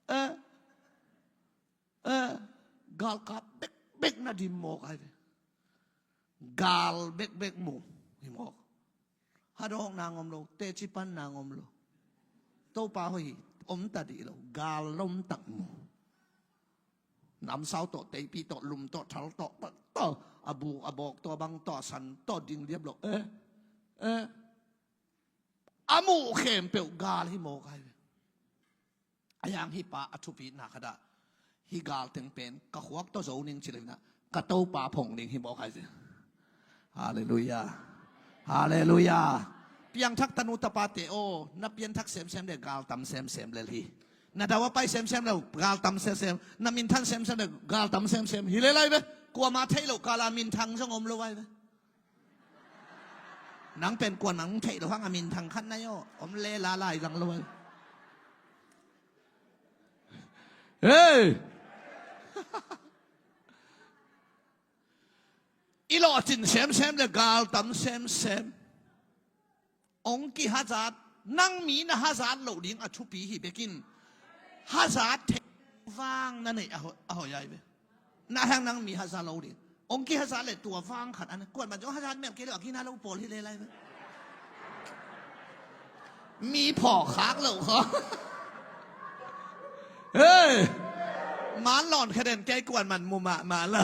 Eh. Eh. Galkap bekbek na dim mawk ai ve. Gal bekbek mu hi mawk. Hadawk nang om lo, teci pan nang om lo. Topa hoih hi, om ta dih lo, gal lom tak mu. Namsau tawh, teipi tawh, lum tawh, thal tawh, tawh, a buk a bawk tawh, a bang tawh, a san tawh, ding liap lo. Eh, eh. A muh khempeuh gal hi mawk ai ve. A yang hih pa a thupitna khat ah hih gal teng pen ka khuak tawh zo ning ci lo inah ka Topa phong ning hi mawk ai ve. Halleluiah. Halleluiah. Piangthak tanu tapate aw, na pianthak semsem le gal tam semsem lel hi. Na dau a pai semsem le gal tam semsem, na minthang semsem le gal tam semsem hi lel ai ve. Kuama theih loh kala minthang zong om lo ai ve. Nang pen kuan nang theih lo hang a minthang khat nai aw om le la lai zang lo ai. Hei. I lawhcin semsem le galtam semsem. Ong kihazat, nang mi na hazat loh ding a thupi hi bekin hazat thei vang na neih a hoih ai ve. Na hang nang mi hazat lo ding. Ong kihazat le tua vang khat an kuan man zong hazat mel kei lo a kina lo pawl hi le lai ve. Mi phawk khak lo khaw. Hei, man lawn kha den, kei kuan man mu mahmah lo.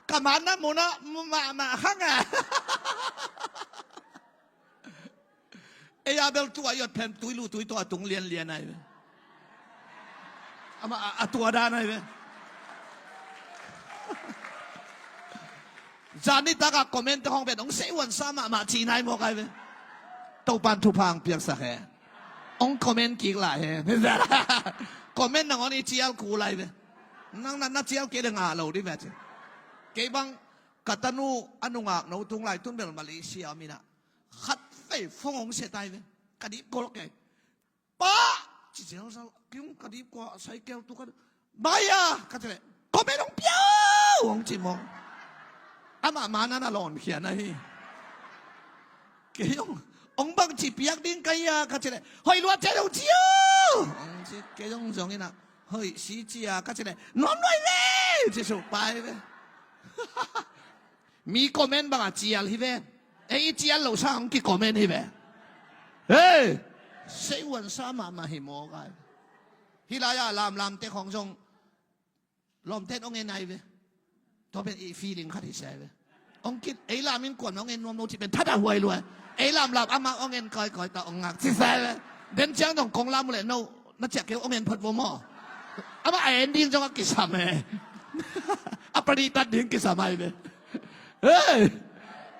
Ka man na mu na mu mahmah khang a. Ei a bel tua i ot phen tui lu tui tua tung lianlian ai ve. Ama a, a tua dan ai ve. Zan nitak a comment te hong pen hong seiuan sa mahmah ci nai mawk ai ve. Topan thupha hong piaksak he. Hong comment kik lah he. Comment nangawn i cial kul ai ve. Nang na, na cial kei le ngah lo dih ve ci. Kei bang ka tanu a nungak no tung lai tun bel Malaysia om in ah. Khat vei phone hong sia tai ve. Ka dip gol kei. Pa! Ci zelzal, kiung ka dip kua, cycle tu ka, baya! Ka ci leh, comment hong piau! Hong ci mawk. Amah ma na na lawn khia na hi. Kei hong, hong bang ci piak ding ka hia, ka ci leh, hoih lua ciat hong ci uh! Hong ci, kei hong zong in ah, hoih si ci a, ka ci leh, nuam nuai ve! Ci suk pai ve. Mi comment bang a cial hi ve. Ei i cial lo sa hong ki comment hi ve. Hei! Seiuan sa mahmah hi mawk ai. Hih lai-ah lamlam te khawng zong lawmten hong en ai ve. Tua pen i feeling khat hi sia ai ve. Hong kit ei lam in kuan hong en nuam lo cih pen thadah huai lua. Ei lamlam amah hong en kawikawi ta hong ngak ci sia ai ve. Den ciang dong kong lam uh leh no na ciah kei uh hong en phot vo maw. Amah a en ding zong a kisam e. A paritat ding kisam ai ve. Hei!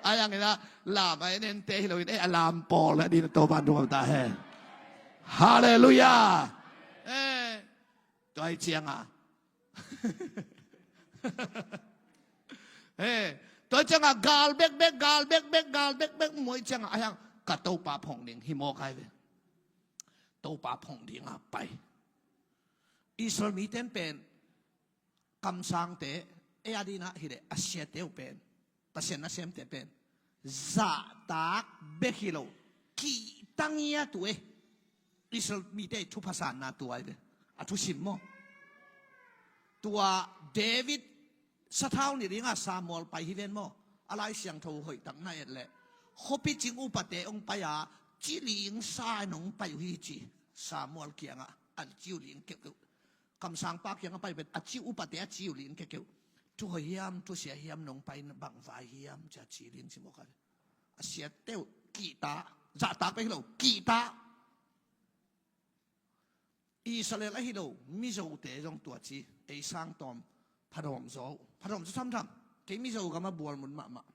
Ai ang ina lam a en en te hi lo in, eh, a lam pawl a ding a Topan thu ta he. Halleluiah. Eh, tua hi ciang a. Eh, tua hi ciang a gal bekbek, gal bekbek, gal bekbek muai ciang a, ai ang ka Topa phong ding hi mawk ai ve. Topa phong ding a pai. Israel miten pen kamsangte, ei a ding ah hi leh a siate uh pen, Pasian nasemte pen zahtak bek hi lo, kihta ngiat uh e. Israel mite i thupha sanna tua ai ve. A thusim maw? Tua David sathau nih ding a Samuel pai hi ven maw? A Lai Siangtho hoihtak na et leh khuapi cing upate hong pai a, ci ling sa in hong pai uh hi ci. Samuel kiangah a ci uh ling keuhkeuh. Kamsangpa kiangah pai pen a ci uh upate a ci uh ling keuhkeuh. Thu hoih hiam, thu sia hiam nong pai bang vai hiam ci a ci ling ci mawk a. A siate uh kihta, zahtak bek hi lo, kihta. Israel ahi lo Mizote zong tua ci, ei sang tawm phadawm zaw uh. Phadawm zaw thamtham, kei Mizo gam a bual mun mahmah.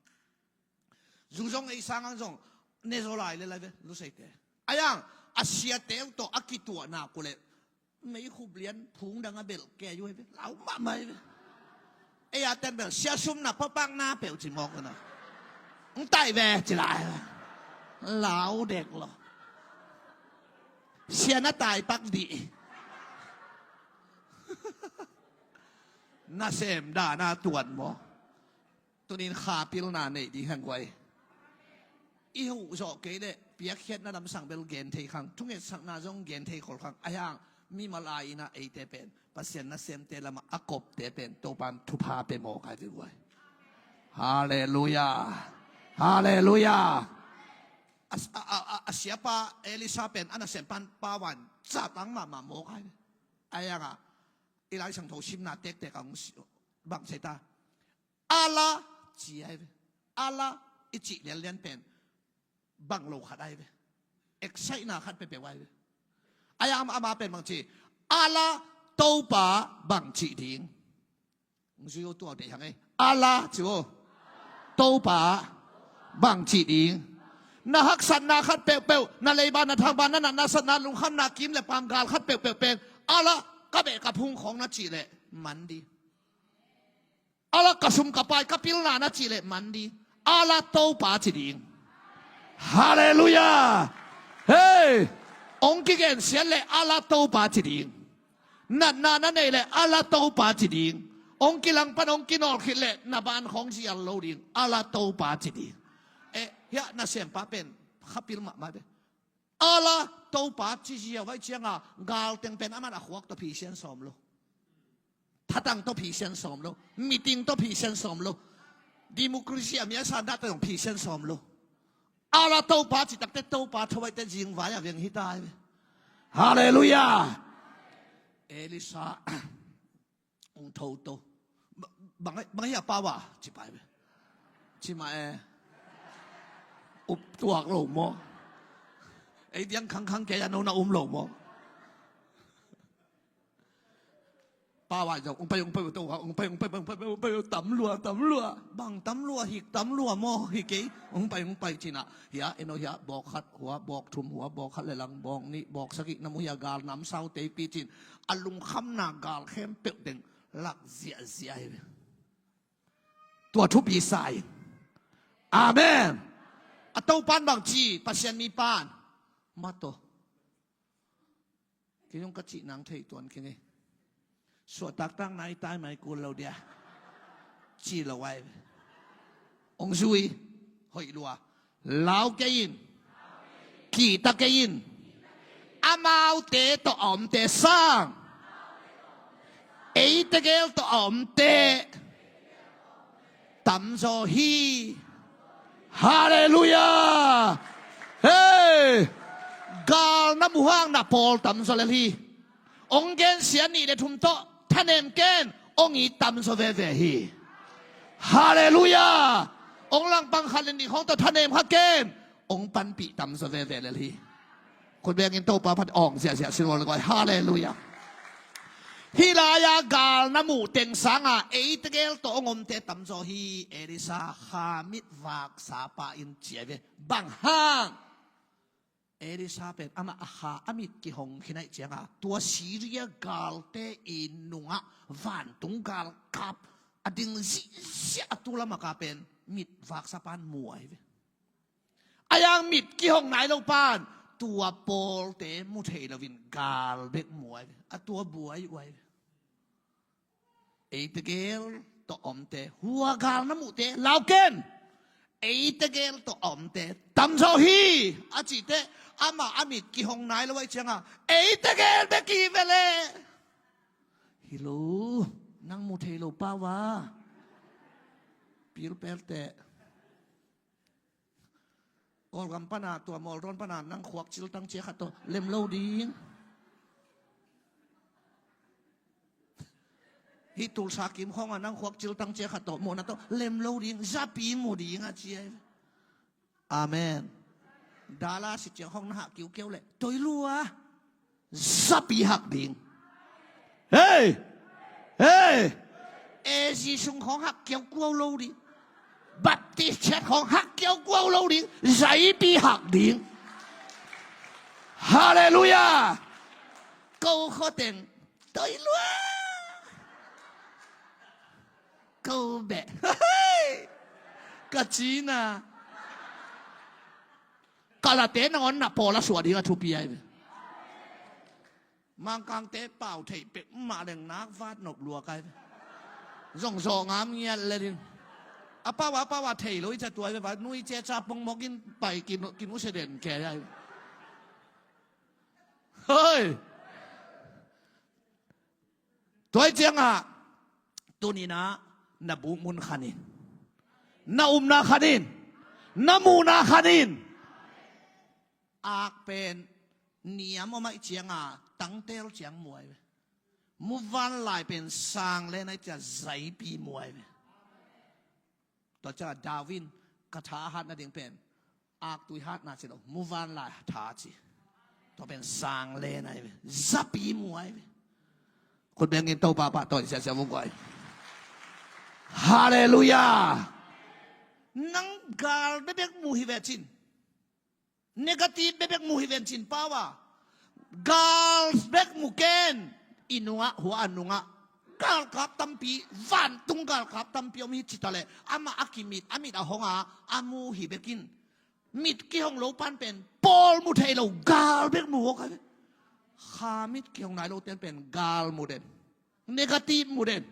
Zu zong ei sang ang zong ne zaw lai le lai ve, Luseite. Ai ang a siate uh tawh a kituahna uh leh meikhup lian phung dang a belh kei uh hi ve, lau mahmah hi ve. Ei a ten bel sia sum na papak na peuh ci mawk uh na. Ng tai ve ci lai. Lau dek lo. Sia na tai pak dih. Nasem dana tuan maw? Tunin kha pilna neih ding hang guai. I huh zawh kei leh piakkhiatna lamsang bel gen thei khang, thungetsakna zong gen thei khol khang. Ai ang mimal ai-in ah eite pen Pasian nasemte lamah a kopte pen Topan thupha pe mawk ai ve guai. Halleluiah. Halleluiah. A, a, a, a, a siapa Elisha pen a nasempan pawan zatang mahmah mawk ai ve. Ai ang a i Lai Siangtho simna tektek a hong si, bang ci ta. Allah ci ai ve. Allah i cih lianlian pen bang lo khat ai ve. Excite-na khat peuhpeuh ai ve. Ai ama, ama pen bang ci. Allah Topa bang cih ding. Hong zui uh tua uh deih hang ei. Allah ci uh. Topa bang cih ding. Na haksatna khat peuhpeuh, na leiba, na thangba, na natna, satna, lungkhamna, kim le paam, gal khat peuhpeuh pen Allah ka beh ka phung khawng na cih leh man ding. Allah ka sum ka pai ka pilna na cih leh man ding. Allah Topa ci ding. Halleluiah. Hei! Hong kigensiat leh Allah Topa ci ding. Natna na neih leh Allah Topa ci ding. Hong kilangpan hong kinawl khit leh na ban khawng zial lo ding. Allah Topa ci ding. Eh, hiah nasempa pen kha pil mahmah ve. Allah Topa ci ziau vai cianga galteng pen aman a khuak tawh phisian sawm lo. Thatang tawh phisian sawm lo. Meeting tawh phisian sawm lo. Democracy a mi a sandah tawh zong phisian sawm lo. A la Topa cih takteh Topa tho ahih teh zingvai a veng hi ta hi ve. Halleluiah. Elisha hong tho to. Ba-, bang, bang hi a pau a ci pai ve. Ci mah e. Up tuak lo maw? Ei diang khangkhang kei a no na um lo maw? Pau a zong hong pai, hong pai, hong pai, hong pai, hong pai, hong pai, hong pai, hong pai, tam lua, tam lua. Bang tam lua, hik tam lua maw, hik kei. Hong pai, hong pai cin a. Hia, eno hia, bawk khat, hua, bawk thum, hua, bawk khat le lang, bawk nih, bawk sagih, na mu hia gal nam sau tei pi cin. A lungkhamna gal khempeuh teng lak ziahziah hi ve. Tua thupi sa in. Amen. A Topan bang ci, Pasian mi pan. Mah tawh. Kei zong ka cih nang thei tuan kei ngei. Suahtaktak nai tai mai kul lo dia. Ci lo ai. Ong zui. Hoih lua. Lau kei in. Kihta kei in. Amaute tawh a omte sang. Eite gel tawh a omte. Tamzaw hi. Halleluiah. Hei. Gal na muh hang na pawl tamzaw lel hi. Ong gensia nih le thum tawh thanem ken, ong it tamzaw veve hi. Halleluiah. Ong langpang khat le nih khawng tawh thanem kha ken, ong panpih tamzaw veve lel hi. Khut bengin Topa phat awng ziahziah sin ua le guai. Halleluiah. Hih lai-a gal na muh teng sanga eite gel tawh ong omte tamzaw hi. Elisha kha mit vaksa pa in ci ai ve. Bang hang? Elisha pen amah a kha a mit kihong khin ahih cianga tua Syria galte i nungah vantung galkap a ding zihziah a tu lamak a pen mit vaksa pan mu ai ve. A yang mit kihong nai lo pan tua pawlte mu thei loin gal bek mu ai ve. A tua buai uai ve. Eite gel tawh omte, hua gal na muhte lau ken. Eite gel tawh omte tamzaw hi. A cihte amah a mit kihong nai lo ai cianga eite gel bek hi ve le. Hi lo, nang mu thei lo pau a. Pilpelte. Kawlgam pana tua Mawldawn pana nang khuak ciltang cia khat tawh lem lo ding. Hih Tulsa kim khawnga nang khuak ciltang cia khat tawh muhna tawh lem lo ding. Zapi mu ding a cia. Amen. Dallas i ciang khawng na hah kiukiau leh toi lua. Zapi hak ding. Hei! Hei! A Z sung khawng hak kiaukuau lo ding. Baptist chet khawng hak kiaukuau lo ding. Zapi hak ding. Halleluiah. Ko khoteng toi lua. Ko beh. Ka cina. Kalate nangawn na pawl a suah ding a thupi ai ve. Mangkangte pau theih pek mah leng nak vat nop lua kai ve. Zongzawh ngam ngiat le ding. A pau a pau a thei lo i ca tuai ve va nui cia ca pongmok in pai kin, kin u se den ke ai ve. Hoi. Tuai ciangah tuninah na bukmun khanin, na umna khanin, na muhna khanin. Ak pen niam om aih cianga tangtel ciang muai ve. Muvanlai pen sang len aih cia zaipi muai ve. Tua ciangah David in ka tha a hat nading pen aktui hatna ci lo, muvanlai tha ci. Tua pen sang len aih ve, zapi muai ve. Khut bengin Topa pah tawi siasia vung koi. Halleluiah. Nang gal bebek mu hi ve cin. Negative bebek mu hi ven cin pau a. Gal bek mu ken. I nungah hua a nungah galkap tampi, vantung galkap tampi om hi cita le amah a kimit a mit a honga a mu hi bekin. Mit kihong lo pan pen pawl mu thei lo gal bek mu hok a ve. Kha mit kihong nai lo ten pen gal mu den. Negative mu den.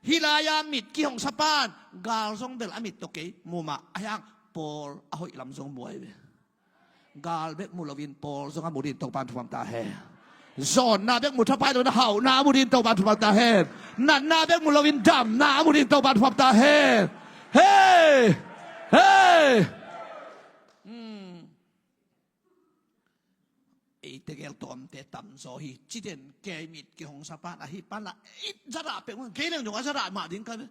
Hih lai-a mit kihong sapan gal zong bel a mit tawh kei mu mah a hiang pawl a hoih lam zong buai ve. Gal bek mu loin pawl zong a mu din Topan thupam ta hen. Zawnna bek mu thapai loin a hauhna a mu din Topan thupam ta hen. Natna bek mu loin damna a mu din Topan thupam ta hen. Hei! Hei! tegel tawmte tamzaw hi. Ciden kei mit kihong sapan ahi pan la, i zadah peuh man kei leng zong a zadah mah ding ka ve.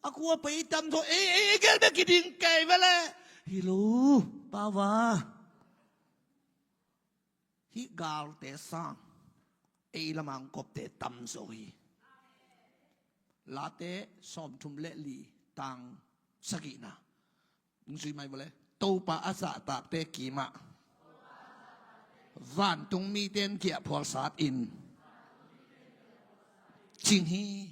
A kua pai tamzaw ei ei ei gel bek kiding kei ve le. Hi lo, pau a. Hih galte sang ei lamang kopte tamzaw hi. Late sawmthum le li tang sagihna. Nung zui mai vawle. Topa a zahtakte kimah vantung mite in giahphual sat in cing hi.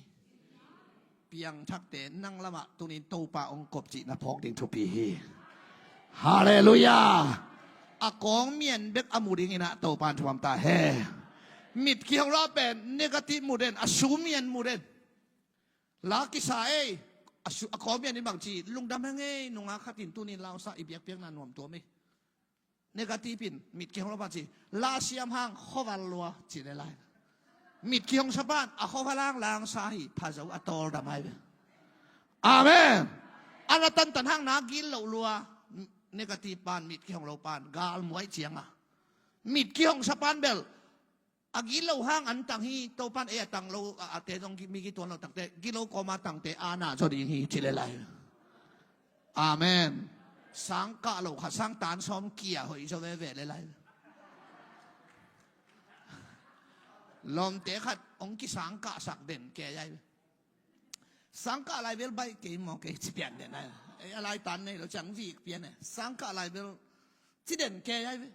Piangthakte nang lamah tunin Topa hong kop cih na phawk ding thupi hi. Halleluiah. A kawng mian bek a mu dingin ah Topa in thupha ta hen. Mit kihong lo pen negative mu den, a su mian mu den. La kisa ei, a su, a kawm pian in bang ci, lungdam heng ei, nungak khat in tunin lausa i biakpiakna nuam tuam ei. Negative in mit kihong lo pa ci, la siam hang khoval lua ci le lai. Mit kihong sapan a khoval hang langsa hi, pha zo a tawldam ai ve. Amen. A na tantan hang na gil lo lua, negative pan, mit kihong lo pan gal muai cianga. Mit kihong sapan bel a gilo hang an tang hi, Topan ei a tang lo a, a te zong mi kituan lo takte gilo kawma tangte a na zaw ding hi ci le lai. Amen. Sang kah lo khat sang tan sawm kia hoih zaw veve le lai. Lawmte khat hong kisang kahsak den ke ai. Sangkah lai bel baih kei maw kei ci pian den ai. Ei a lai tan nei lo ciang vik pian e. Sangkah lai bel ci den kei ai ve.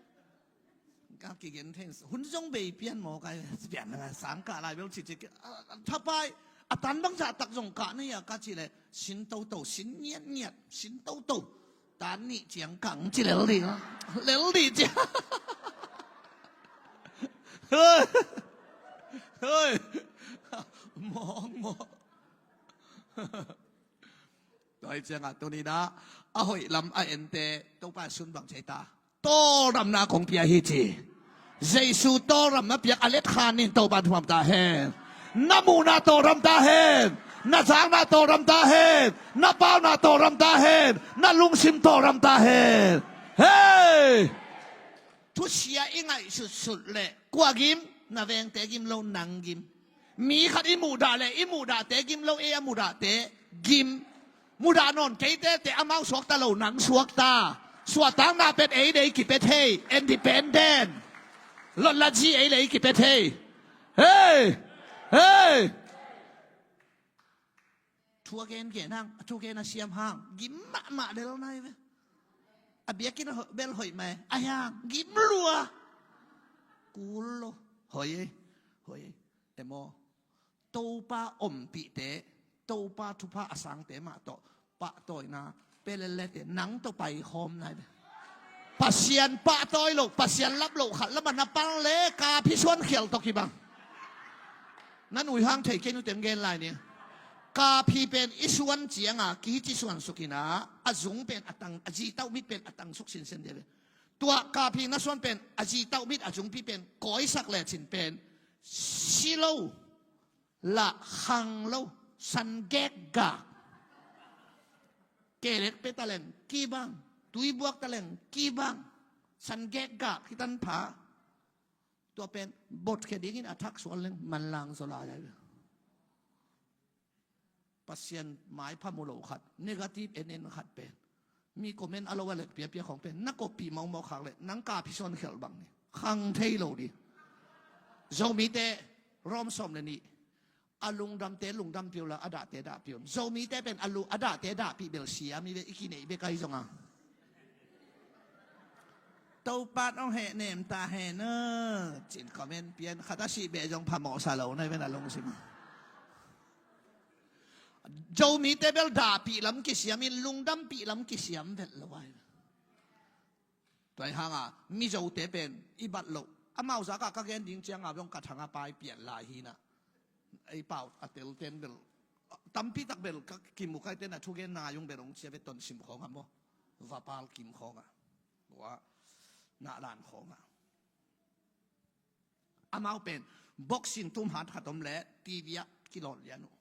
Ka kigen thei hun zong bei pian maw kai ci pian na sangkah lai bel ci ci ke. A, a thapai a tan bang zah tak zong kah nei a ka ci le sin toto sin ngiat ngiat sin toto. Tan nih ciang kang ci lel dih. Lel dih ciang. Hei. Hei. Mawng mawng. Tua hi ciangah tuninah a hoih lam a ente Topa sun bang cei ta. Tawldamna kong pia hi ci. Jesu tawldamna piak a let khan in Topa thupha ta hen. Na muhna tawldam ta hen. Na zakna tawldam ta hen. Na pauna tawldam ta hen. Na lungsim tawldam ta hen. Hei! Thusia i ngaih sutsut leh kua gim? Na vengte gim lo nang gim. Mi khat i muhdah leh i muhdahte gim lo ei a muhdahte gim. Muhdah nawn keite te amau suakta lo nang suakta. Suahtakna pet ei dei kipet hei. Independent. Lotlatzi ei lei kipet hei. Hei! Hei! Thu a gen gen hang, a thu gen a siam hang gim mahmah del nai ve. A biakinn a bel hoih mai a hiang gim lua. Kul lo. Hoih ei. Hoih ei. Emaw. Topa ompihte, Topa thupha a sangte mah tawh pahtawina pelelete nang tawh paikhawm nai ve. Pasian pahtawi loh, Pasian lap loh khat lamah na pang le kaphisuan khial tawh kibang. Na nuihang thei kei nuteng gen lai ni. Kaphi pen i suan cianga kici suan sukinah a zung pen a tang, a zitauh mit pen a tang suk sinsen dia ve. Tua kaphi na suan pen a zitauh mit a zungpi pen kawisak lecin pen si lo. Lah khang lo, san gekgak. Kelek pia taleng kibang, tuibuak taleng kibang. San gekgak kitan pha. Tua pen botkhia dingin a thak sual leng manlang zaw lai ai. Pasian maipha mu lo khat, negative en en khat pen. Mi comment a lo a lek piapia khong pen na koppih mawkmawk khak leh nang kaphisuan khial bang ni. Khang thei lo di. Zomite Rom sawm le nih. A lungdamte lungdam piu la a dahte dah piu. Zomite pen a lu a dahte dahpih bel siam i ve i kineih bek ahi zonga. Topat hong hehnem ta hen a cin comment pian khat a sih beh zong phamawhsa lo na i ven a lungsim. Zomite bel dahpih lam kisiam in lungdampih lam kisiam vet lo ai. Tua hi hanga Mizote pen i bat loh amau zakah ka gen ding cianga bel ka thanga pai pian lai hina. Ei pau a telten bel tampi tak bel ka kimukaiten a thugen na yung bel ong cia ve ton sim khonga maw. Vapal kim khonga. Ua na lan khonga. Amau pen boxing tum hat khat om le T V ah kilawn lian uh.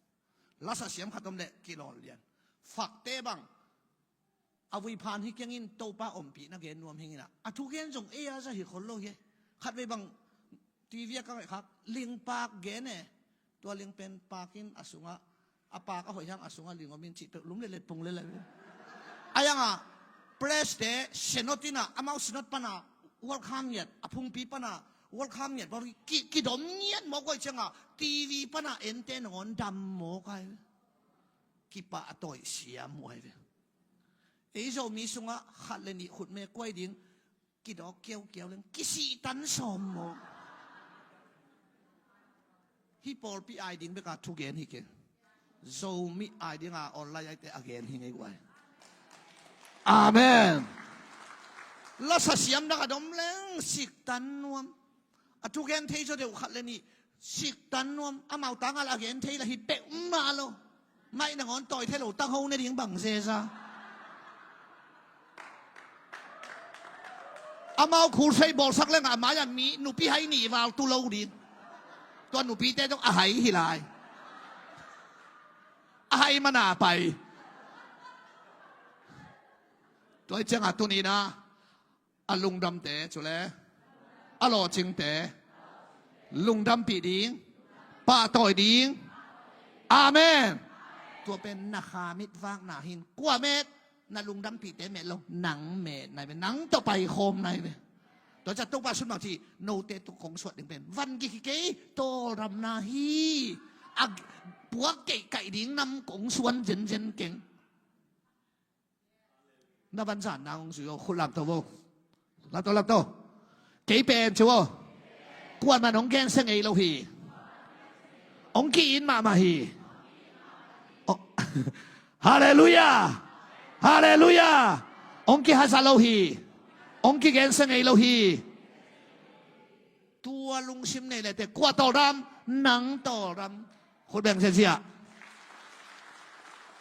Lasa siam khat om le kilawn lian. Fakte bang a vui phan hi kiangin Topa ompihna gen nuam hingina. A thugen zong ei a za hi khol lo hi. Khatvei bang TV ah ka ngaihkhak, ling pak gen e. Tua ling pen pakin a sungah, a pak a hoih hang a sungah ling om in cih peuh lum lelet pung lelet. Ai hang a, press te synod in a, amau synod pan a welcome ngiat, a phungpi pan a welcome ngiat, bawl ki, kidom ngiat mawk, guai ciang a TV pan a ente nangawn dam mawk ai ve. Kipah a tawi siam uh ai ve. Ei Zomi sungah khat le nih khutme kuai ding, kidawk kiaukiau leng kisihtan sawm maw? Hih pawlpi ai ding bek a thugen hi kei. Zomi ai ding a online aite a gen hi ngei guai. Amen. Lasa siam dak a dom leng siktan nuam. A thugen thei zaw deuh khat le nih siktan nuam, amau tang a la gen thei la hi peuhmah lo. Maih nangawn tawi thei lo, tangho ne ding bang zeza. Amau khulsei bawlsak leng a mai-ah mi nupi hai nih val tu lo ding. Tua nupite zong a hai hi lai. A hai mana pai. Tua hi ciangah tuni-in a a lungdamte, cule a lawhcingte lungdampih ding, pahtawi ding. Amen. Tua pen na kha mitvakna hi-in, kua met? Na lungdampihte met lo, nang met nai ve, nang tawh paikhawm nai ve. Tua ciah Topa sun bang ci, note tawh kong suah ding pen van gik hi kei, tawldamna hi. A puak keihkaih ding nam kong suan zenzen keng. Na vanzan nang hong zui aw, khut lamto vo. Lamto, lamto. Kei pen ci aw. Kuaman hong gensia ngei lo hi. Hong ki-it mahmah hi. Oh. Halleluiah. Halleluiah. Hong kihaza lo hi. Hong kigensia ngei lo hi. Tua lungsim nei le te, kua tawldam? Nang tawldam. Khut beng ziazia.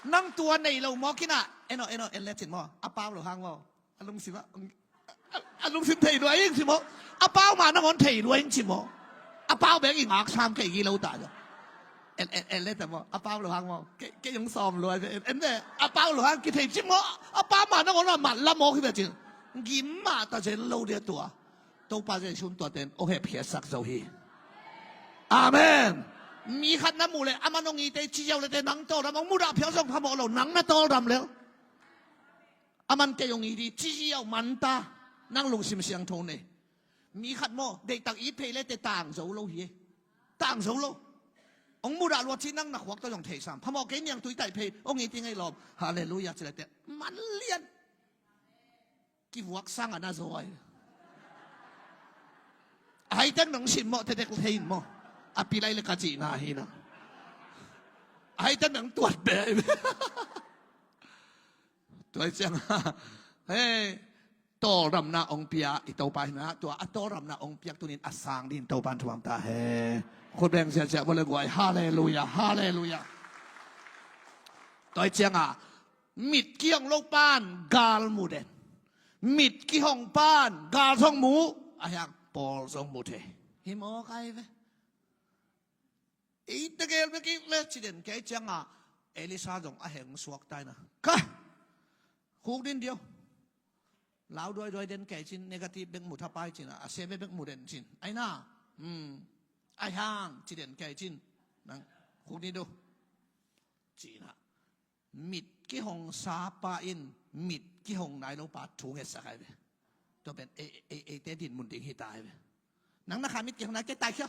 Nang tua nei lo mawk in ah, en aw, en aw, en le cin maw? A pau lo hang maw? A lungsim ah, a, a lungsim thei lua ing ci maw? A pau mah nangawn thei lua ing ci maw? A pau beng i ngak sam kei gi lo ta. En, en, en le ta maw? A pau lo hang maw? Kei, kei hong sawm lua en, en le. A pau lo hang kithei ci maw? A pau mah nangawn a mat la mawk hi bia cin. Gim mah ta zen lo dia tua. Topa Jesu in tuate in hong hepkhiatsak zo hi. Amen. Mi khat na muh leh, aman hong it ei ci ziau leh te, nang tawldam, hong mudah phial zong phamawh lo, nang na tawldam lel. Aman kei hong it hi ci ziau manta, nang lungsim siangtho nei. Mi khat maw, deihtak it phei leh te tang zo lo hi. Tang zo lo. Hong mudah lua ci, nang na khuak tawh zong thei sam. Phamawh kei niangtui taih phei, hong it hi ngei lawm. Halleluiah ci leh te, man lian. Kivuak sang a na zaw ai. A haitek nong simmawh tetek thei in maw? A pilai le ka cihna hi na. A haitek nong tuat be. Tua hi ciang, hei, tawldamna hong pia i Topa hi na. Tua a tawldamna hong piak tunin a sang din Topa in thuam ta he. Khut beng ziazia vua le guai. Halleluiah, halleluiah. Tua hi ciangah, mit kihong lo pan gal mu den. Mit kihong pan gal zong mu, a hiang pawl zong mu thei. Hi mawk ai ve. Ei tegel bek i le ci den kei ciangah Elisa zong a heng suak tai na. Ka khuk din dio. Lau duaiduai den kei cin, negative bek mu thapai cin, a sia bek bek mu den cin. Ai na, hmm, ai hang ci den kei cin. Nang khuk din do. Ci na. Mit kihong sapa in mit kihong nai lo pa thu ngetsak ai ve. Tua pen ei, ei, eite dinmun ding hi ta ai ve. Nang na kha mit kihong nai kei tai khia.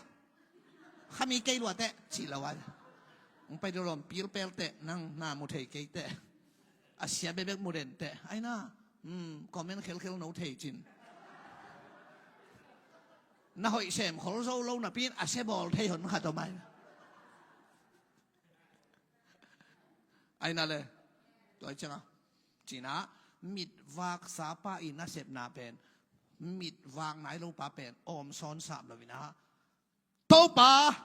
Kha mi kei lua teh ci lo ai ve. Hong pai ding lawm pilpel teh nang na mu thei kei teh. A sia bebek mu den teh. Ai na, hmm, comment khelkhel no thei cin. Na hoih sem khol zo lo napi in a sia bawl thei hon khat om ai ve. Ai na le, tua hi ciangah, ci na, mitvak sapa i nasepna pen, mitvak nai lo pa pen awm sawn sap lo in ah, Topa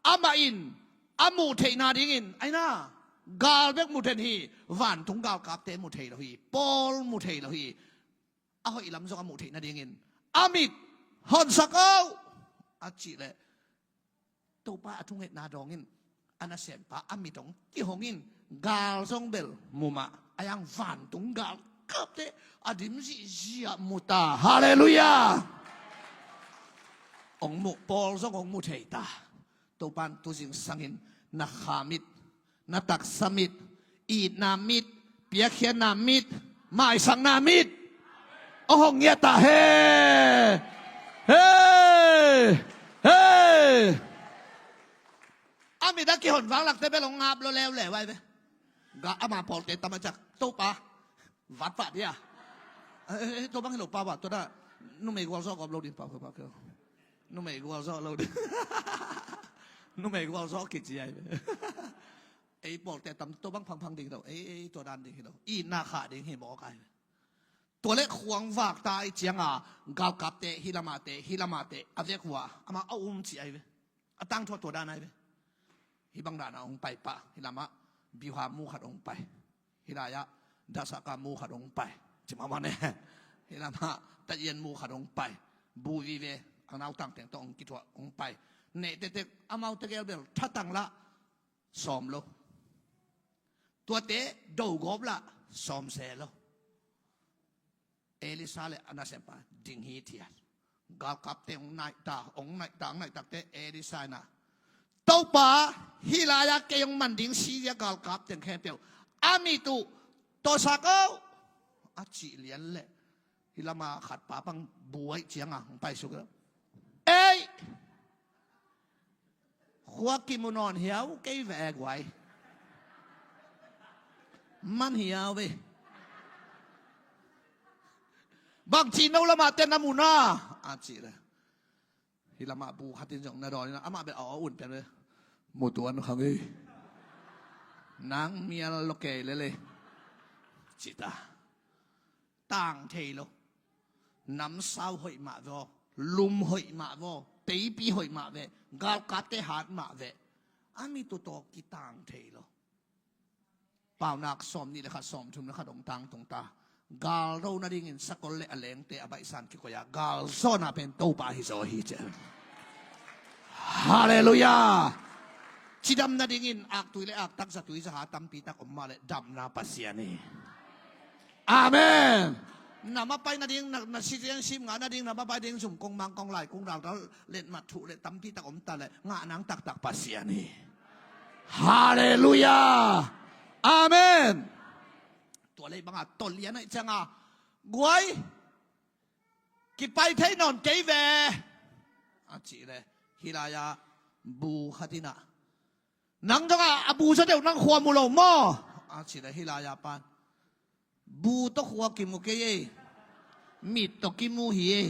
amah in a muh theihna dingin, ai na, gal bek mu den hi, vantung galkapte mu thei lo hi, pawl mu thei lo hi, a hoih lam zong a muh theih nadingin a mit honsak o, a cih leh Topa a thungetna dawngin a nasempa a mit hong kihongin gal zong bel mu mah, a hiang vantung galkapte a dim zihziah mu ta. Halleluiah. Hong muh pawl zong hong mu thei ta. Topan tuzing sangin na kha mit, na taksa mit, itna mit, piakkhiatna mit, maisakna mit a hong ngiat ta hen. Hei! Hei! A mit a kihon vang lakte bel hong ngap lo leuleu ai ve. Ga ama pawlte tam a ciang Topa vat vat dia. Eh, eh, eh, tua bang hi lo pa vat tua da. Numei gualzawh gawp lo ding pa, pa, pa, pa. Numei gualzawh lo ding. Numei gualzawh kici ai ve. Ei pawlte tam tua bang phangphang ding hi lo. Ei, ei, tua dan ding hi lo. Itna khah ding hi mawk ai ve. Tua leh khuang vak ta i cianga galkapte hih lamate, hih lamate a vek hua amah a um ci ai ve. A tangthu a tua dan ai ve. Hih bang dana hong pai pah, hih lamah biuha mu khat hong pai. Hih lai-ah dasaka mu khat hong pai. Ci mahmah ne. Hih lamah tayian mu khat hong pai. Bu vive, a nautang teng tawh hong kithuah hong pai. Neh tektek amau tegel bel thatang lah sawm lo. Tuate dogawp lah sawm se lo. Elisa le a nasempa ding hithiat. Galkapte hong naihta, hong naihta, hong naihtakte Elisa in ah, Topa, hih lai-ah kei hong man ding Syria galkap teng khempeuh a mit uh tawsak o, a cih lian leh hih lama khatpa bang buai cianga hong paisuk lo. Ei! Khua kimu nawn hiau kei ve e guai. Man hiau ve. Bangci no lamah te na mu na? A cih le hih lamah bu khatin zong na dawn in ah amah bel a aw un pian ve. Mu tuan khang ei. Nang mial lo kei lele. Cita. Tang thei lo. Namsau hoih mah vaw, lum hoih mah vaw, teipi hoih mah veh, galkapte hat mah veh. A mit uh tawh kitang thei lo. Paunak sawm nih le khat, sawm thum le khat hong tangtung ta. Galdo nadingin sakol le a lengte a baihsan kikoih a galzawhna pen Topa hi zaw hi cian. Halleluiah. Cidam nadingin aktui le aktak, zatui zaha tampitak om mah le damna Pasian hi. Amen. Na mapai nading, na, na citizenship ngah nading, na mapai ding zum kong mang kong lai kong ralral letmat thuh le tampitak om ta le ngah nang taktak Pasian hi. Halleluiah. Amen. Tua lei banga tolh lian aih cianga guai kipai thei nawn kei ve. A cih le hih lai-ah bu khat in ah nang zong a bu zaw deuh nang khua mu lo maw? A cih le hih lai-ah pan bu tawh khua kimu kei ei. Mit tawh kimu hi ei.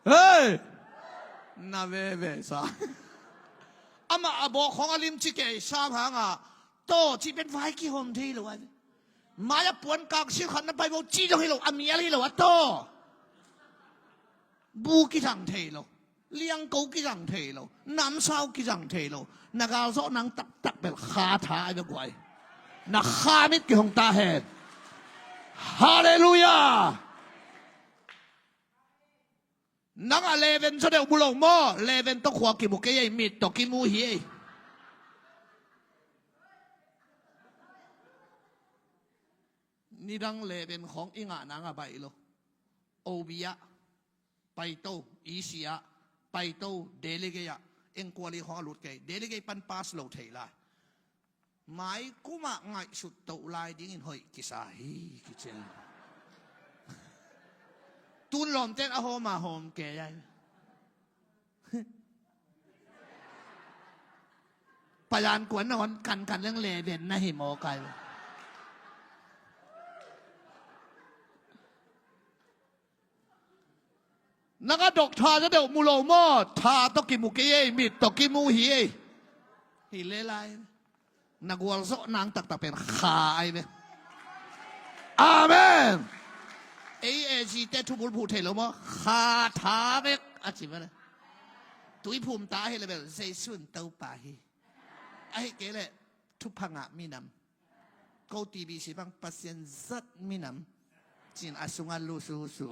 Hei! Na veve sa. Amah a bawk khawng a limci kei sam hanga taw cih pen vai kihawm thei lo ai. Mai-ah puan kangsil khat na pai bo cih zong hi lo, a mial hi lo a taw. Bu kizang thei lo. Liangko kizang thei lo. Namsau kizang thei lo. Na galzawh nang taktak bel kha tha ai bel guai. Na kha mit kihong ta hen. Halleluiah. Nang a leven zaw deuh mu lo maw? Leven tawh khua kimu kei ei, mit tawh kimu hi ei. Nidang leven khawng i ngah nang a baih lo. Obi ah paito, isi ah paito, delegate ah engkuali khawng a lut kei, delegate pan pass lo thei lai. Mai kumah ngaihsut toh lai dingin hoih kisa hi kician. Tun lawmten a hawm a hawm kei ai. Payan kuan na hon kankan leng leven na hi maw kai. Nang a dok tha zaw deuh mu lo maw? Tha tawh kimu kei ei, mit tawh kimu hi ei. Hi le lai. Na gualzawh nang taktak pen kha ai ve. Amen. Ei AG te thubul phuh thei lo maw? Kha tha vek a ci ve le. Tuiphum ta ahi le bel Jesu in Topa hi. Ahi kei le thupha ngah minam. Ko TBC bang Pasian zat minam. Cin a sungah lususu.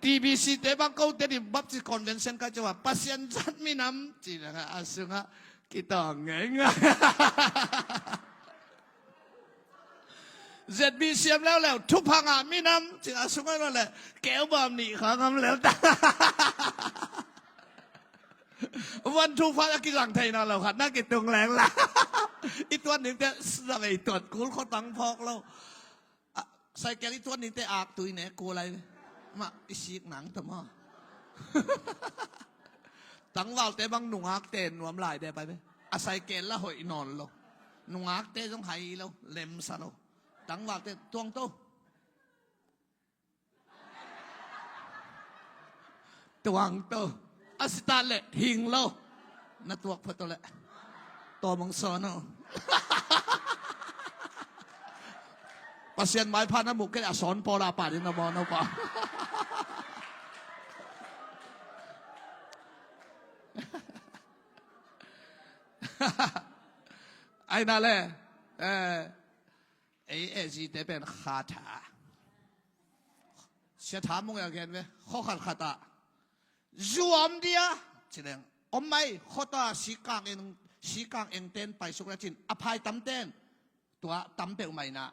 TBC te bang ko te ni Baptist Convention ka cewa Pasian zat minam. Cin a sungah kita ngeng. Z B siam leuleu, thupha ngah minam, cih a sung a lo le, keubam nih kha ngam lel ta. One two five a kizang thei na lo khat na kitung leng la. I tuan dingte zavei tuan kul khuatang phawk lo. A, saikel i tuan dingte aktui ne kul lai. Mah i sik nang ta maw. Tangvalte bang nungakte nuam lai de pai ve. A saikel la hoih nawn lo. Nungakte zong hai lo, lemsa lo. Tangvalte tuang to. Tuang to. A sita le hing lo. Na tuak photo le. Tawmang sawn o. Pasian maipha na muk kei a sawn pawl a pa ding na maw no pa. Ai na le. Eh. Ei, eh, zite pen kha tha. Sia tha mung a gen ve, khaw khat khat ah. Zuam dia, ci leng. Om mai, khuata sikang eng, sikang eng ten paisuk le cin. A phai tam ten, tua tam peuh mai na.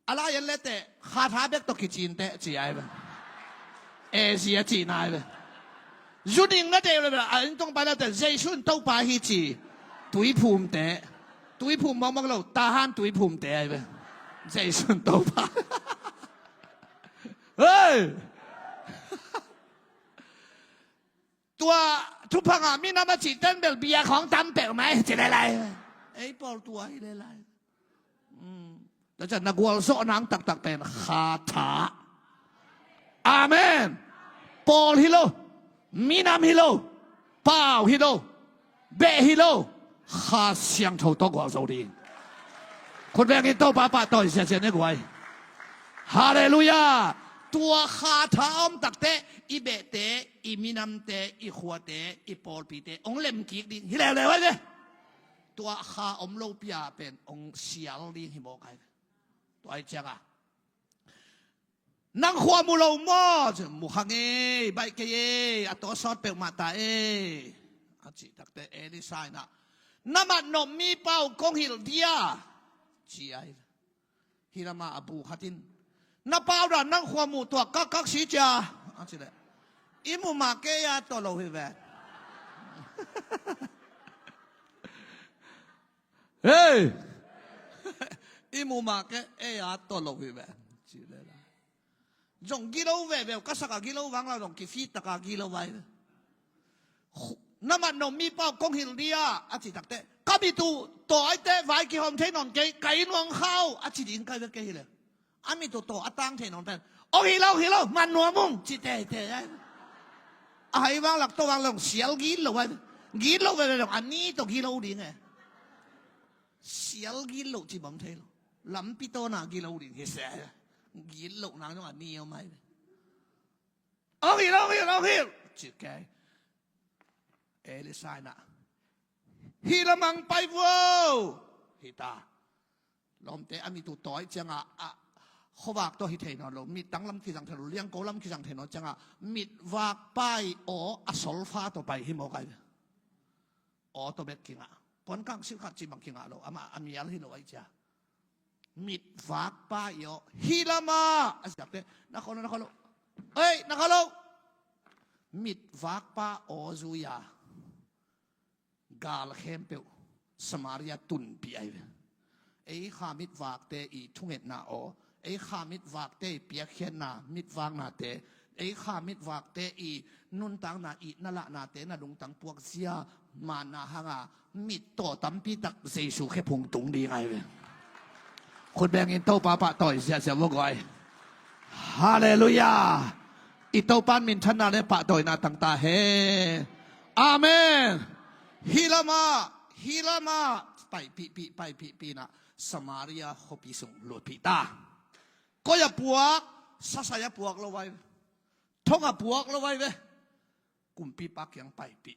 A lai en le te, kha tha bek to kicin te, ci ai ve. Asia cihna ai ve. Zu ding na deuh le bel a inn tong pai na te Jesu in Topa hi ci. Tuiphumte. Tuiphum mawkmawk lo, tahan tuiphumte ai ve. Jesu in Topa. Hei! Tua thupha ngah minam a cih ten bel bia khawng tam peuh mai ci le lai. Ei pawl tua hi le lai. Tua ciang na gualzawh nang taktak pen kha tha. Amen. Pawl hi lo, minam hi lo, pau hi lo, beh hi lo, Kha Siangtho tawh gualzo ding. Khut bengin Topa pahtawi siasia ne guai. Halleluiah. Tua kha tha a om takte i behte, i minamte, i khuate, i pawlpite hong lemkik ding hi leuleu ai ve. Tua kha om lo pia pen hong sial ding hi mawk ai ve. Tua ai cianga nang khua mu lo maw? Ci, mu kha ngei, baih kei e, a tawsawt peuhmah ta e. A cih takte Elisha in ah, na mat nop mipa uh kong hilh dia, ci ai. Hih lamah a bu khat in, na pau dan nang khua mu tuak kakkak si cia, a ci leh, i mu mah kei a tawh lo hi ve. Hei! I mu mah kei a tawh lo hi ve. Ci le la. Zong gilo veve uh, ka sak a gilo vang la zong kifit taka gilo vai ve. Na mat nop mipa uh kong hilh dia, a cih takte, ka mit uh taw aite vai kihawm thei nawn kei, ka inn uh hong khau, a ci ding kai ve kei hi le. A mit uh taw a tang thei nawn pen, o hi lo, hi lo, man nuam ung, ci teitei ai. A hai vang lak taw vang long sial gilo ai. Gilo veve long a ni taw gilo ding e. Sial gilo ci bang thei lo. Lampi taw na gilo ding hi se. Gilo nang zong a ni om ai ve. Ong hilh, ong hilh, ong hilh. Ci kei. Elisha in ah, hih lamang pai vuo. Hita. Lawmte a mit uh tawi cianga a khuavak tawh hi thei nawn lo. Mit tang lam kizang thei lo. Liangko lam kizang thei nawn cianga mit vak pai aw a solfa tawh pai hi mawk ai ve. Aw tawh bek kingah. Puankang silh khat cih bang kingah lo. Amah a mial hi lo ai cia. Mit vak pai aw. Hih lamah. A siakte. Na kholo, na kholo. Ei, na kholo. Mit vak pa aw zui a. Gal khempeuh Samaria tunpih ai ve. Ei kha mitvakte i thungetna aw, ei kha mitvakte i piakkhiatna, mitvaknate, ei kha mitvakte i nuntakna, i na lahnate na lungtang puakzia manna hanga mit taw tampi tak Jesu khephung tung ding ai ve. Khut bengin Topa pahtawi ziahziah vua guai. Halleluiah. I Topa in minthanna le pahtawina tang ta hen. Amen. Hih lamah, hih lamah paipihpih, paipihpih inah Samaria khuapi sung lutpih ta. Koi a puak, sasai a puak lo vai ve. Thong a puak lo vai ve. Kumpipa kiang paipih.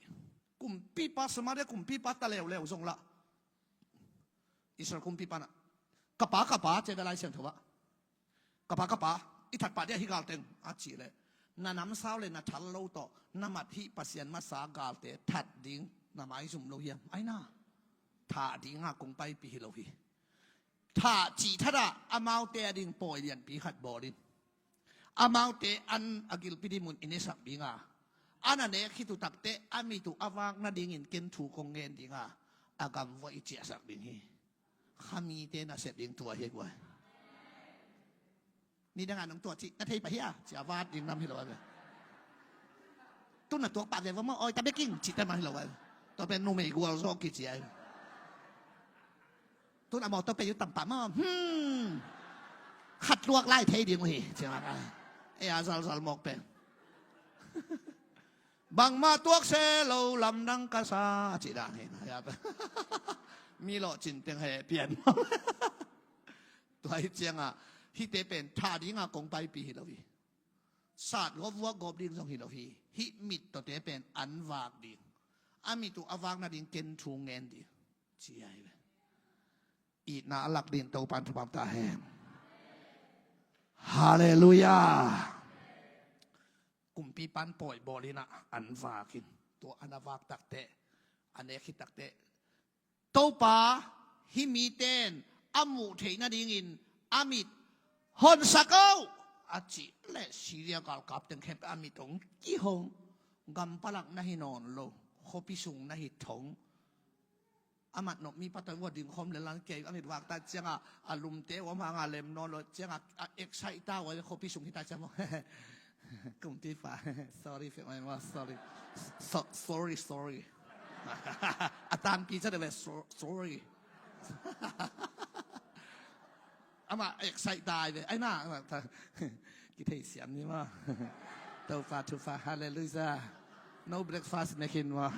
Kumpipa, Samaria kumpipa ta leuleu zong lah Israel kumpipa na, ka pa, ka pa, ci ve Lai Siangtho ah. Ka pa, ka pa, i that pah dia hih galteng, a cih leh, na namsau le na thal lo tawh na mat hih Pasian masa galte that ding na maizum lo hiam? Ai na, thah dinga kong paipih hi lo hi. thah cih thatah amaute a ding pawi lianpi khat bawl in. Amaute an a gilpi dimun i nesak dinga, an a nek khit uh takteh a mit uh a vak nadingin ken thu kong ngen dinga, a gamvuah i ciahsak ding hi. Khamite nasep ding tua hi guai. Nidangah nong tua cih na thei pah hia cia vat ding nam hi lo a ve. Tun na tuak pah ve va maw oi ta beking cih te mah hi lo a ve. Tua pen numei gual zawk kici a ve. Tun a mawtaw pei uh tam pah maw hmm. Khat luak lai thei ding uh hi cia mah a. Ei a zalzal mawk pen. Bangmah tuak se lo lamdang ka sa a cih dan hi. Mi lawh cin teng he pian. Tua hi cianga hihte pen tha dinga kong paipi hi lo hi. Sat gawp vuak gawp ding zong hi lo hi. Hih mit tawte pen an vak ding. A mit uh a vak nading ken thu ngen ding. Ci ahi ve. Itna a lak ding Topan thupha ta hen. Halleluiah. Kumpipan pawi bawl inah an vakin tua an a vak takteh a nek hi takteh Topa, hih miten a muh theih nadingin a mit honsak o a cih leh Syria galkap teng khempeuh a mit hong kihong. Gampalak na hi nawn lo, khuapi sung na hi thong. A mat nop mi patawi vua dingkhawm le lan kei a mit vak ta cianga a lumte uam hanga lem nawn lo cianga a excite ta ua khuapi sung hi ta ciang maw. Kumpipa. Sorry fek mai maw sorry. So, sorry sorry. A tanpi ca de ve sorry. Amah excite dai ve aina. Kithei siam ni maw? Topa thupha halleluiah. No breakfast ne khin maw?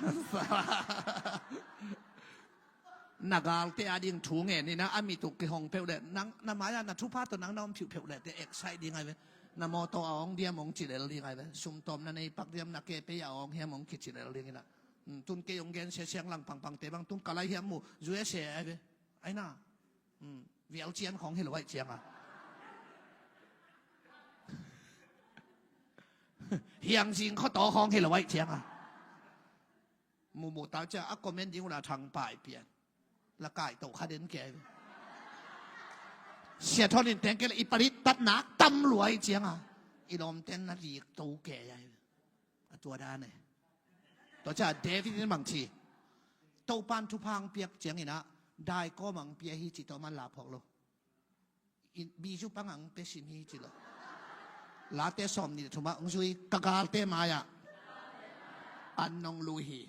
Na galte a ding thu ngen ina a mit uh kihong peuh le nang na mai-ah na thupha tawh nang na om phiuh peuh le te excite ding ai ve. Na mawtaw a awng diam awng cilel ding ai ve. Sumtawm na nei pak diam na ke pei a awng hiam awng kicilel ding ina. Tun kei awng gen sia siang lang pangpangte bang tun ka lai hiam mu U S A ai ve. Aina. Vial cian khawng hi lo aih cianga. Hiang zing khuataw khawng hi lo aih cianga. Mumu tau cia a comment ding ula thang pai pian. La kai to kha den ke. Sia thon in teng ke la i palit tat nak tam luai cianga. I lawm ten na lik to ke ai. A tua dan e. Tua cia David in bang ci. Topan thupha ang piak ciang ina dai kawm ang pia hi ci to man la phawk lo. Bizu pang ang pesim hi ci lo. Late sawm ni thuma ang zui ka galte maya an nong lui hi.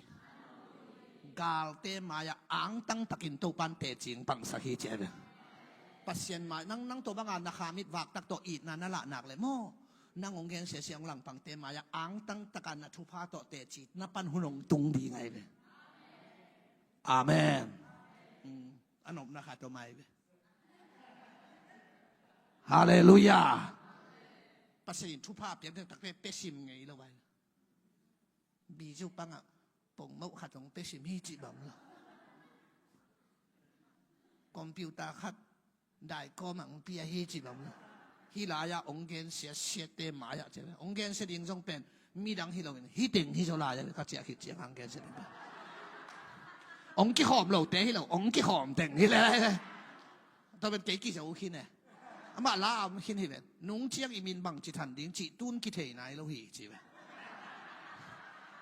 Galte maya angtang takin Topan tecing pangsak hi ci a ve. Pasian mai nang nang to banga na khamit vak tak to itna na lah nak le maw? Nang ong gen sia siang langpangte maya angtang taka na thupha tawh teci na pan hun ong tung ding ai ve. Amen. A nopna kha tawh mai ve. Halleluiah. Pasian in thupha piak dek takte pesim ngei lo vai. Bizu pangah pongmoh khat ong pesim hi cih bang lo. Computer khat daikawm ah ong pia hi cih bang lo. Hih lai-ah ong gensia siate mai-ah cia ong gensia ding zong pen midang hi loin hih teng hi zaw lai-ah ka ciah khit ciang ang gensia ding pen ong kikhawm lote hi lo ong kikhawm teng hi le. Tua pen kei kizo khin e. Amah la a om khin hi ven. Nung ciang i min bang ci than ding cih tun kithei nai lo hi ci ve.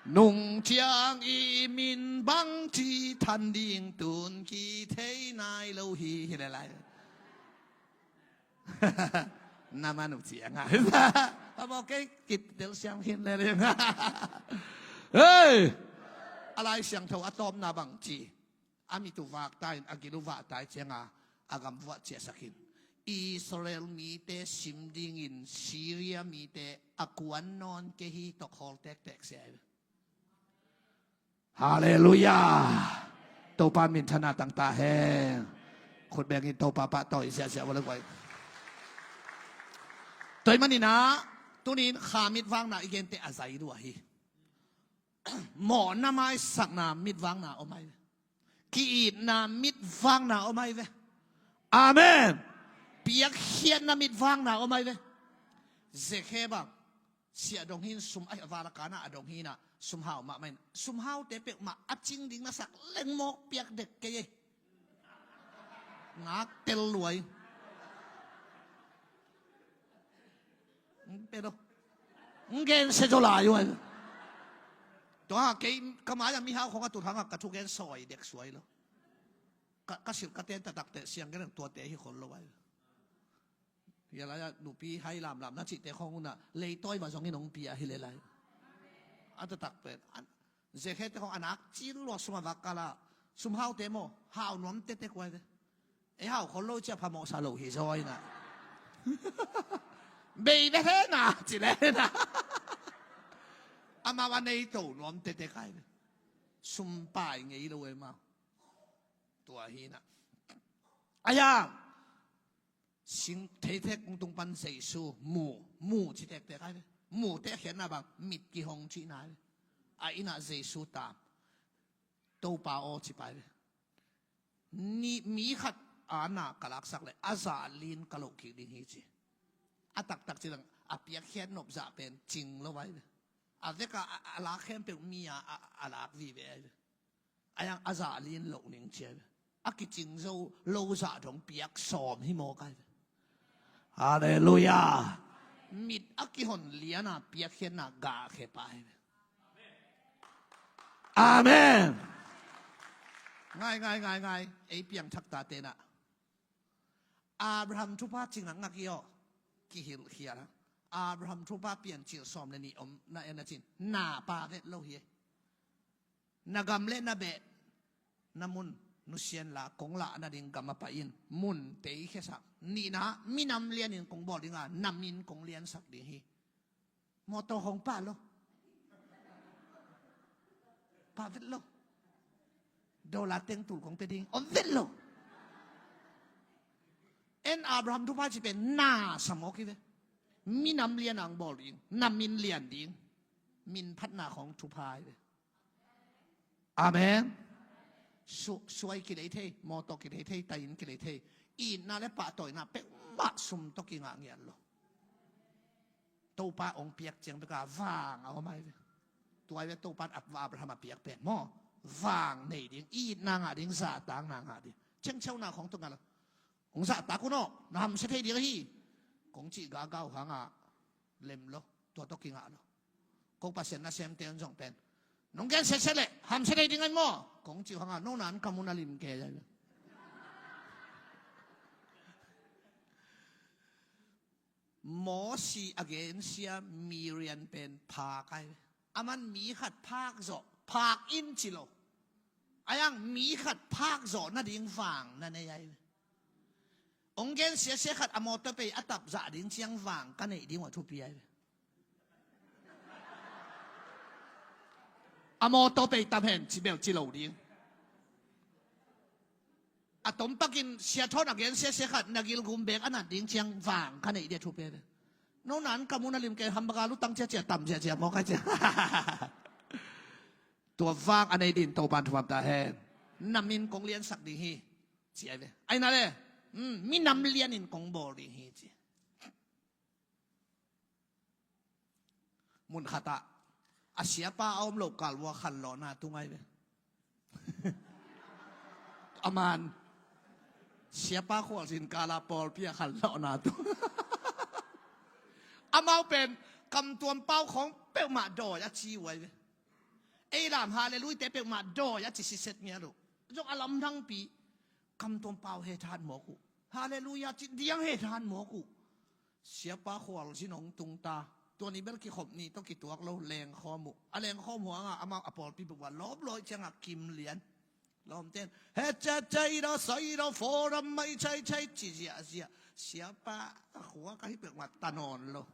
Nung ciang i min bang ci than ding tun kithei nai lo hi hi le lai. Na man uh ciang a. A mawk kei kitel siam khin le le. Hei. A Lai Siangtho a tawpna bang ci. A mit uh vak ta in a gil uh vak ta i cianga a gam vuah ciahsak in Israel mite sim dingin Syria mite a kuan nawn kei hi tawh khawl tektek sia hi. Halleluiah. Topa minthanna tangta hen. Khut bengin Topa pah tawi siahsiah vua le guai. Tua hi maninah tunin kha mitvakna i gente a zai lua hi. Mawhna maisakna mitvakna om ai ve. Ki-itna mitvakna om ai ve. Amen. Piakkhiatna mitvakna om ai ve. Zekhe bang siah dong hin sum ai a vala kana a dong hinah sum hau mahmah in sum haute peuhmah a cing ding na sak lengmawk piak dek kei ei. Ngak tel luai. Ng pe lo. Ng gen se zo lai ua. Tua kei ka mai a mihau khong a tut hangah ka thugen sawi dek suai lo. Ka, ka silh ka ten taktak teh siang gen ang tuate hi khol lo ai. Hia lai-ah nupi hai lamlam na cihte khong unah leitawi va zongin hong pia hi le lai. A taktak pen. Zekhete khong a nak cil lua sum a vak kala. Sum haute maw, hau nuam tete kuai ve. Ei hau khol lo cia phamawhsa lo hi zaw ina. Bei ve hena ci le hena. Amau a nei to nuam tete kai ve. Sum pai ngei lo e mau. Tua hina. Ayang. Sing theithek tung pan Jesu mu, mu ci tektek ai ve. Mu te khiatna bang mit kihong cihna ai ve. A ina Jesu tam. Topa aw ci pai ve. Ni mi khat a na ka laksak le a zah lin ka loh kik ding hi ci. A taktak ci lang a piakkhiat nop zah pen cing lo ai ve. A veka a, a lak khempeuh mi a, a, a lak vive ai ve. Ayang a zah lin loh ning cia ve. A kicing zo lo zah dong piak sawm hi maw kai ve. Halleluiah. Mit a kihon liana piakkhiatna gah khe pai ve. Amen. Ngai, ngai, ngai, ngai. Ei piang thak ta tena. Abraham thupha cingah ngak i aw. Kihilh khial a. Abraham thupha piancil sawm le nih om na en a cin. Na pa vet lo hi. Na gam le na beh na mun nusian la kong lah nading gam a pai in mun tei khiasak. Nihna minam lianin kong bawl dinga na min kong liansak ding hi. Mawtaw hong pah lo. Pah vet lo. Dollar teng tul kong pe ding om vet lo. En Abraham thupha ci pen na samawk hi ve. Minam lian ang bawl ding na min lian ding. Min phatna khong thupha hi ve. Amen. Su, suai kilei thei, mawtaw kilei thei, tayin kilei thei. Itna le pahtawina peuhmah sum tawh kingah ngiat lo. Topa ong piak ciang beka vang a om ai ve. Tuai ve Topa in Abraham a piak pen maw vang nei ding, itna ngah ding, zahtakna ngah ding. Cengceu na khong tuk ngah lo. Ong zahtak un aw, na hamsia thei ding ahi. Kong cih gagau hanga lem lo, tua tawh kingah lo. Ko Pasian nasemte un zong pen nong gen sese le hamsia thei ding ahi maw? Kong cih hanga no nan kamun a lim ke. Mosi a gensia Miriam pen phak ai ve. Aman mi khat phak zawh, phak in ci lo. Ayang mi khat phak zawh nading vang na nei ai ve. Ong gen siasia khat a mawtaw pei a tap zah ding ciang vang ka neih ding uh a thupi ai ve. A mawtaw pei tap hen ci beuh ci lo ding. A tompakin sia thawn a gen siasia khat na gilgum bek a nat ding ciang vang ka neih dih a thupi ai ve. No nan ka mun a lim ke hambaka lutang ciacia tam ciacia mawk ai cia. Tua vang a nei din Topan thupha ta hen. Na min kong liansak ding hi. Ci ai ve. Aina le. Hmm, minam lianin kong bawl ding hi ci. Mun khatah a siapa a om lo kal vua khanlawhna tung ai ve. Aman siapa khualzin kala pawlpi a khanlawhna tung. Amau pen kamtuam pau khawng peuhmah dawi a ci uh ai ve. Ei lam halleluite peuhmah dawi a ci siset ngial uh. Zong a lamdangpi kamtuam pau he than mawk uh. Halleluia ci diang he than mawk uh. Siapa khualzin hong tung ta. Tua ni bel kikhop ni tawh kituak lo lengkhawm uh. A lengkhawm uh hanga amau a pawlpi buk uh a lawp lawi cianga kim lian. Lawmten he cecei da sai da fo da mai cai cai ci ziahziah. Siapa a khua ka hi pek mat ta nawn lo.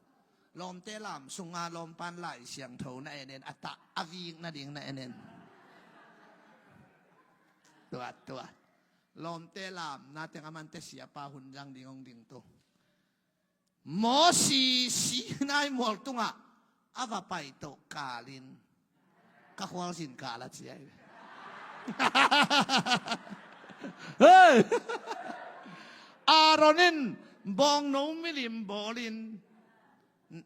Lawmte lam sunga lawmpan lai siangtho na enen a tah a vik nading na enen. Tuat tuat. Lawmte lam na teng a mante siapa hun zang ding hong ding tu. Mosi Sinai mual tungah a va paito kalin ka khualzin kala ci ai. Hei! Aaron in bawngno milim bawlin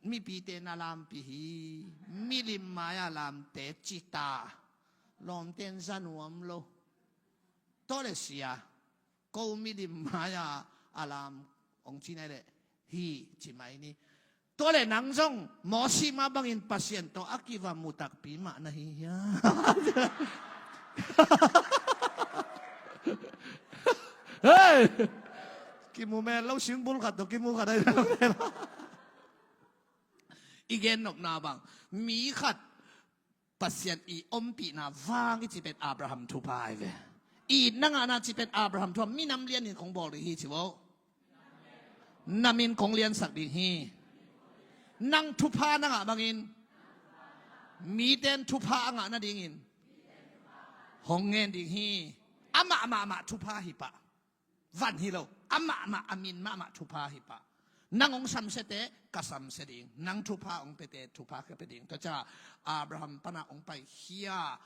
mipite na lampi hi. Milim mai-a lamte cita. Lawmten za nuam lo. Tawh le sia. Ko milim mai-a a lam hong ci nai leh, hi ci mai ni. Tua leh nang zong Mosi mah bangin Pasian tawh a kiva mu takpi mah na hi hia? Hei! Kimu mel lo, singbul khat tawh kimu khat ai. I gen nopna bang, mi khat Pasian i ompihna vang i cih pen Abraham thupha ai ve. I na ngahna cih pen Abraham thupha, minam lianin kong bawl ding hi ci vo. Na min kong liansak ding hi. Nang thupha na ngah bangin mite in thupha a ngah nadingin hong ngen ding hi. Amah mahmah thupha hi pah. Van hi lo. Amah mah, a min mahmah thupha hi pah. Nang hong samsiate ka samsia ding. Nang thupha hong piate thupha ka pia ding. Tua ciangah Abraham pana hong paikhia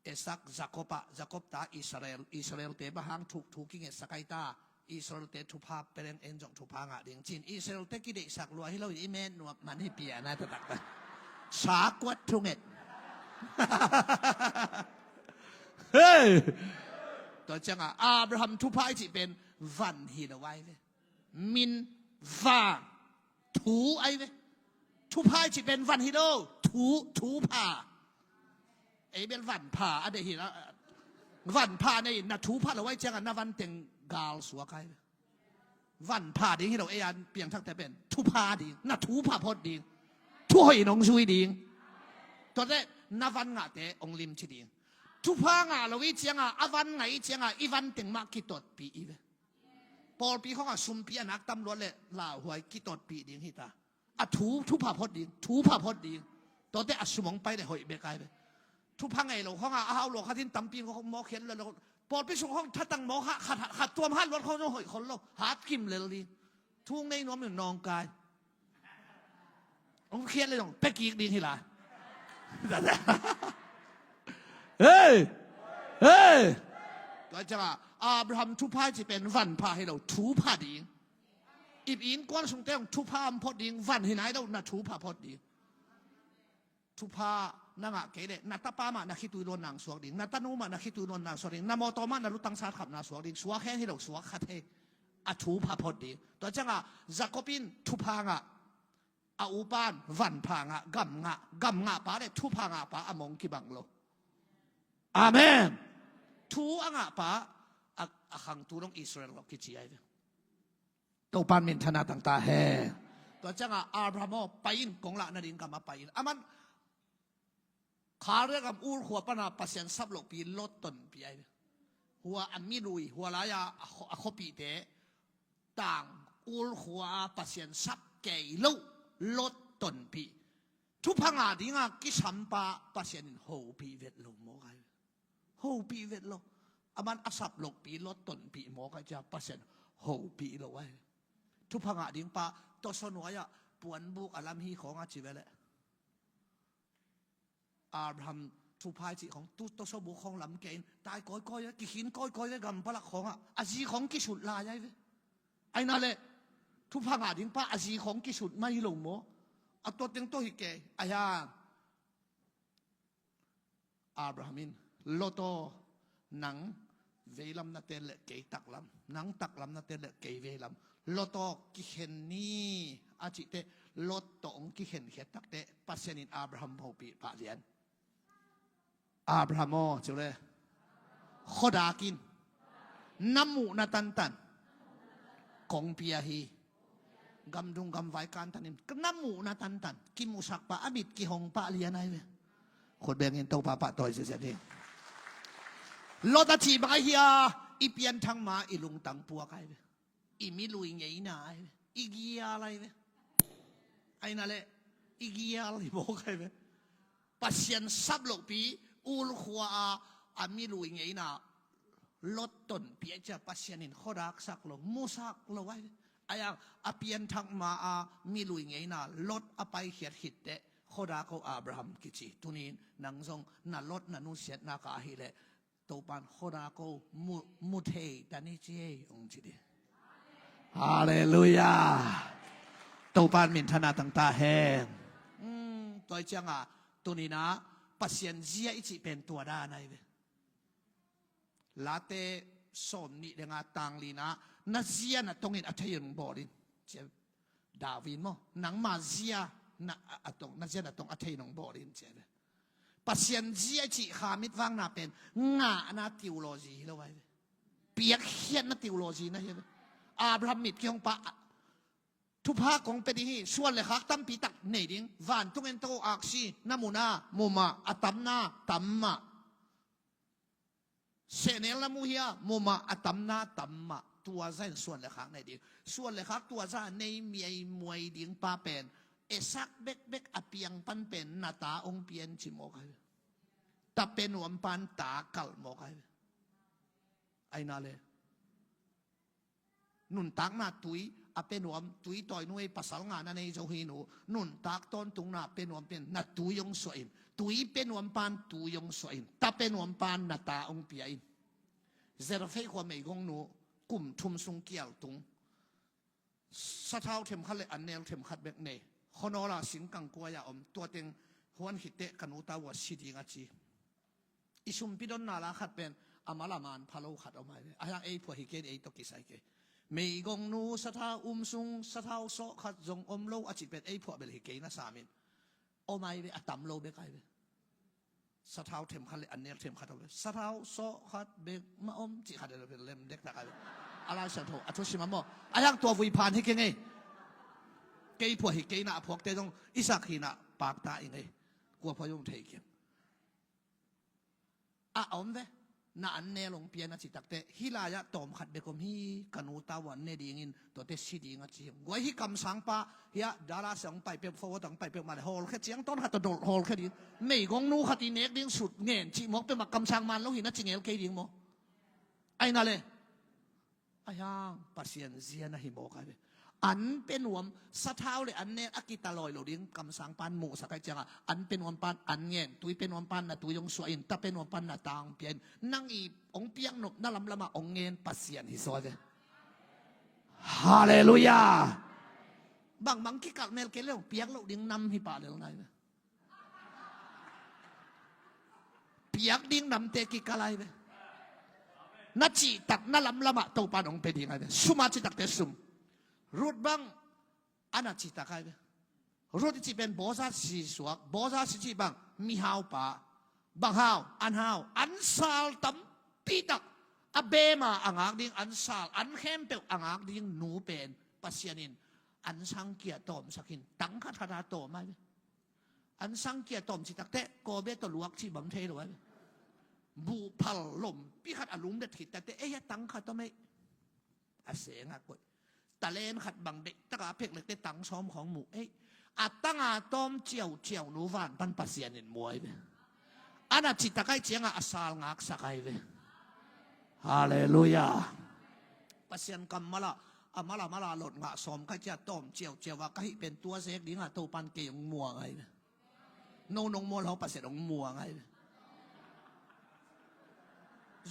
Isak, Jakob ah, Jakob ta Israel, Israelte bang hang thuk thu kingetsak ai ta. Israelte thupha pia leng en zong thupha ngah ding ci-in Israelte kideihsak lua hi lo, i met nuam man hi pia na taktak ta. Sa kuat thunget. Hei! Tua ciangah Abraham thupha i cih pen van hi lo ai ve. Min vang thu ai ve. Thupha i cih pen van hi lo. Thu, thupha. Ei bel van pha a deih hi la. Van pha nei, na thu pha lo ai ciangah na van teng gal suak ai ve. Van pha ding hi lo, ei an piangthakte pen thupha ding, na thupha phot ding. Thuhoih nong zui ding. Tuate na van ngahte hong limci ding. Thupha ngah lo i ciangah, a van ngah i ciangah i van teng mah kitotpih i ve. Pawlpi khawngah sumpi a nak tam luat leh lauhuai kitotpih ding hi ta. A thu, thupha phot ding, thupha phot ding. Tuate a sum hong pai leh hoih bek ai ve. Thupha ngei lo khawngah a hau lo khatin tampi in khawng mawk khiat lo. Pawlpi sung khawng thatang mawk kha, khat, khat tuam hat luat khawng zong hoih khol lo. Hat kim lel ding. Thu hong nei nuam in nawngkai. Hong khiat le zong pia kik ding hi lai. Hei! Hei! Tua ciangah Abraham thupha i cih pen van pha hi lo, thu pha ding. Ip innkuan sungte hong thupha om phot ding, van hi nai lo, na thupha phot ding. Thupha na ngah kei leh na tapa mah na khitui luanna suak ding, na tanu mah na khitui luanna suak ding, na mawtaw mah na lutang sat khapna suak ding, suak hen hi lo, suak khat hi. A thupha phot ding. Tua ciangah Jakob in thupha ngah, a upan van pha ngah, gam ngah, gam ngah pa le thupha ngah pa a mong kibang lo. Amen. Thu a ngah pa a, a khangtu dong Israel lo kici ai ve. Topan minthanna tangta hen. Tua ciangah Abraham aw, pai in, kong lah nading gam ah pai in. Aman Khaldia gam Ur khua pana Pasian sap lohpi Lot tonpih ai ve. Hua a milui, hua lai-a a khuapihte tang Ur khua a Pasian sap kei lo Lot tonpih. Thupha ngah dinga kisampa Pasian in hopih vet lo mawk ai ve. Hopih vet lo. Aman a sap lohpi Lot tonpih mawk ai cia Pasian hopih lo ai. Thupha ngah ding pa tawsaw nuai-ah puanbuk a lam hi khawng a ci ve leh. Abraham thupha i cih khawng tu tawsaw buk khawng lam kei in tai kawikawi ve, kikhin kawikawi ve, gam palak khawngah a zi khawng kisut lai ai ve. Aina leh thupha ngah ding pa a zi khawng kisut mai lo maw? A tua teng tawh hi kei ai hang. Abraham in, Lot aw, nang veilam na tel leh kei taklam, nang taklam na tel leh kei veilam. Lot aw, kikhen ni a cihteh Lot tawh hong kikhenkhia takteh Pasian in Abraham hopih pah lian. Abraham aw, ci uh leh, khuadak in, na muhna tantan kong pia hi. Gamdung gamvai kantan in na muhna tantan kimusak pah, a mit kihong pah lian ai ve. Khut bengin Topa pahtawi ziazia ding. Lot a cih bang ahi a, i pianthak ma i lungtang puak ai ve. I milui ngeina ai ve. I gial ai ve. Aina leh i gial hi mawk ai ve. Pasian sap lohpi Ur khua a, a milui ngeina Lot tonpih ai cia Pasian in khuadak sak lo, musak lo ai ve. Ai ang a pianthak ma a milui ngeina Lot a paikhiat khitteh, khuadak aw Abraham kici. Tunin nang zong na Lot na nusiatna ka ahih leh Topan khuadak aw mu, mu thei ta ni ci ei hong ci ding. Halleluiah. Topan minthanna tangta hen. Hmm, tua i ciangah tuninah Pasian zia i cih pen tua dan ai ve. Late sawm nih le nga tang li-in ah, na zia na tongin a thei-in hong bawl in, ci a. David maw, nangma zia na, a, a tong, na zia na tong a thei-in hong bawl in, ci a ve. Pasian zia i cih kha mitvakna pen ngahna theology hi lo ahi ve. Piakkhiatna theology na hi ve. Abraham mit kihong pa, thupha kong pia ding hi, suan le khak tampi tak nei ding. Vantung en tawh aksi, na mu na mu mah, a tam na tam mah. Sehnel na mu hia, mu mah, a tam na tam mah. Tua zah in suan le khak nei ding. Suan le khak tua zah nei miaimuai ding pa pen, Isak bekbek a piang pan pen na ta hong pia in ci mawk ahi ve. Ta pia nuam pan ta kalh mawk ahi ve. Ahi na le, nuntakna tui a pia nuam, tui tawi nu ei, pasal ngah na nei zo hi nu. Nuntak tawntungna pia nuam pen na tui hong suah in, tui pia nuam pan tui hong suah in, ta pia nuam pan na ta hong pia in. Zarephath khua meigongnu, kum thum sung kial tung. Sathau themkhat le annel themkhat bek nei. Khuanawl ah singkang kuai-a om, tua teng huan khit teh ka nu ta uh a si ding a ci. I sumpi donna la khat pen a mal a man pha lo khat om ahi ve. A hiang ei phuah hi kei, ei tawh kisai kei. Meigongnu sathau um sung, sathau sawh khat zong om lo a cih pen ei phuah bel hi kei na sam in. Om ahi ve, a tam lo bek ahi ve. Sathau themkhat le annel themkhat om ve. Sathau sawh khat bek mah om cih khat le lem dektak ahi ve. A Lai Siangtho a thusim a maw. A hiang tua vui phan hi kei ngei. Kei phuah hi kei na, a phuakte zong Isak hi na, pakta i ngei. Kua phuah zong thei kei. A om ve. Na annel hong pia na cih takteh, hih lai-ah tawmkhat bek om hi, ka nu ta uh a ne dingin, tuate si ding a ci hi. Guai, hih kamsang pa, hiah Dallas ah hong pai peuh, Fort Worth ah hong pai peuh mah le, hawlkhia ciang tawn khat tawh dolh hawlkhia ding. Meigongnu khat i nek ding sut ngen cih mawk peuhmah kamsang man lo hi na ci ngel kei ding maw. Ahi na le. A hiang Pasian zia na hi mawk ahi ve. An pia nuam, sathau le annel a kitalawh lo ding kamsang pan muhsak ahih ciangah, an pia nuam pan an ngen, tui pia nuam pan na tui hong suah in, ta pia nuam pan na ta hong pia in. Nang i hong piak nop na lamlamah hong ngen Pasian hi zaw ahi ve. Halleluiah. Bangbang kikalh mel kei leh hong piak loh ding nam hi pah lel nai ve. Piak ding namte kikal ahi ve. Na cihtak na lamlamah Topa in hong pia ding ahi ve. Sum a cihtakte sum. Ruth bang a na cihtak ahi ve. Ruth i cih pen Boaz si suak. Boaz i cih bang mihau pa. Bang hau, an hau, an sal tampi tak. A beem a ngak ding an sal, an khempeuh a ngak ding nu pen Pasian in an sang kia tawmsak in, tang khat khat a tawm ahi ve. An sang kia tawm cih takteh, kawbe tawh luak cih bang thei lo ahi ve. Buhphal lompi khat a lum det khit takteh, ei, a tang khat tawm ei. A seng a koih. Talent khat bang deihtak a phek leh teh tang sawm khawng mu ei. A tang a tawm ciauciau nu van pan Pasian in mu ahi ve. A na cihtak ahih ciangah a sal ngaksak ahi ve. Halleluiah. Pasian kammal ah, a mal a mal a lot ngah sawm ka hih ciang tawm ciauciau a ka hih pen tua zek dingah Topa in kei hong muang ahi ve. No nong mual hong Pasian hong muang ahi ve.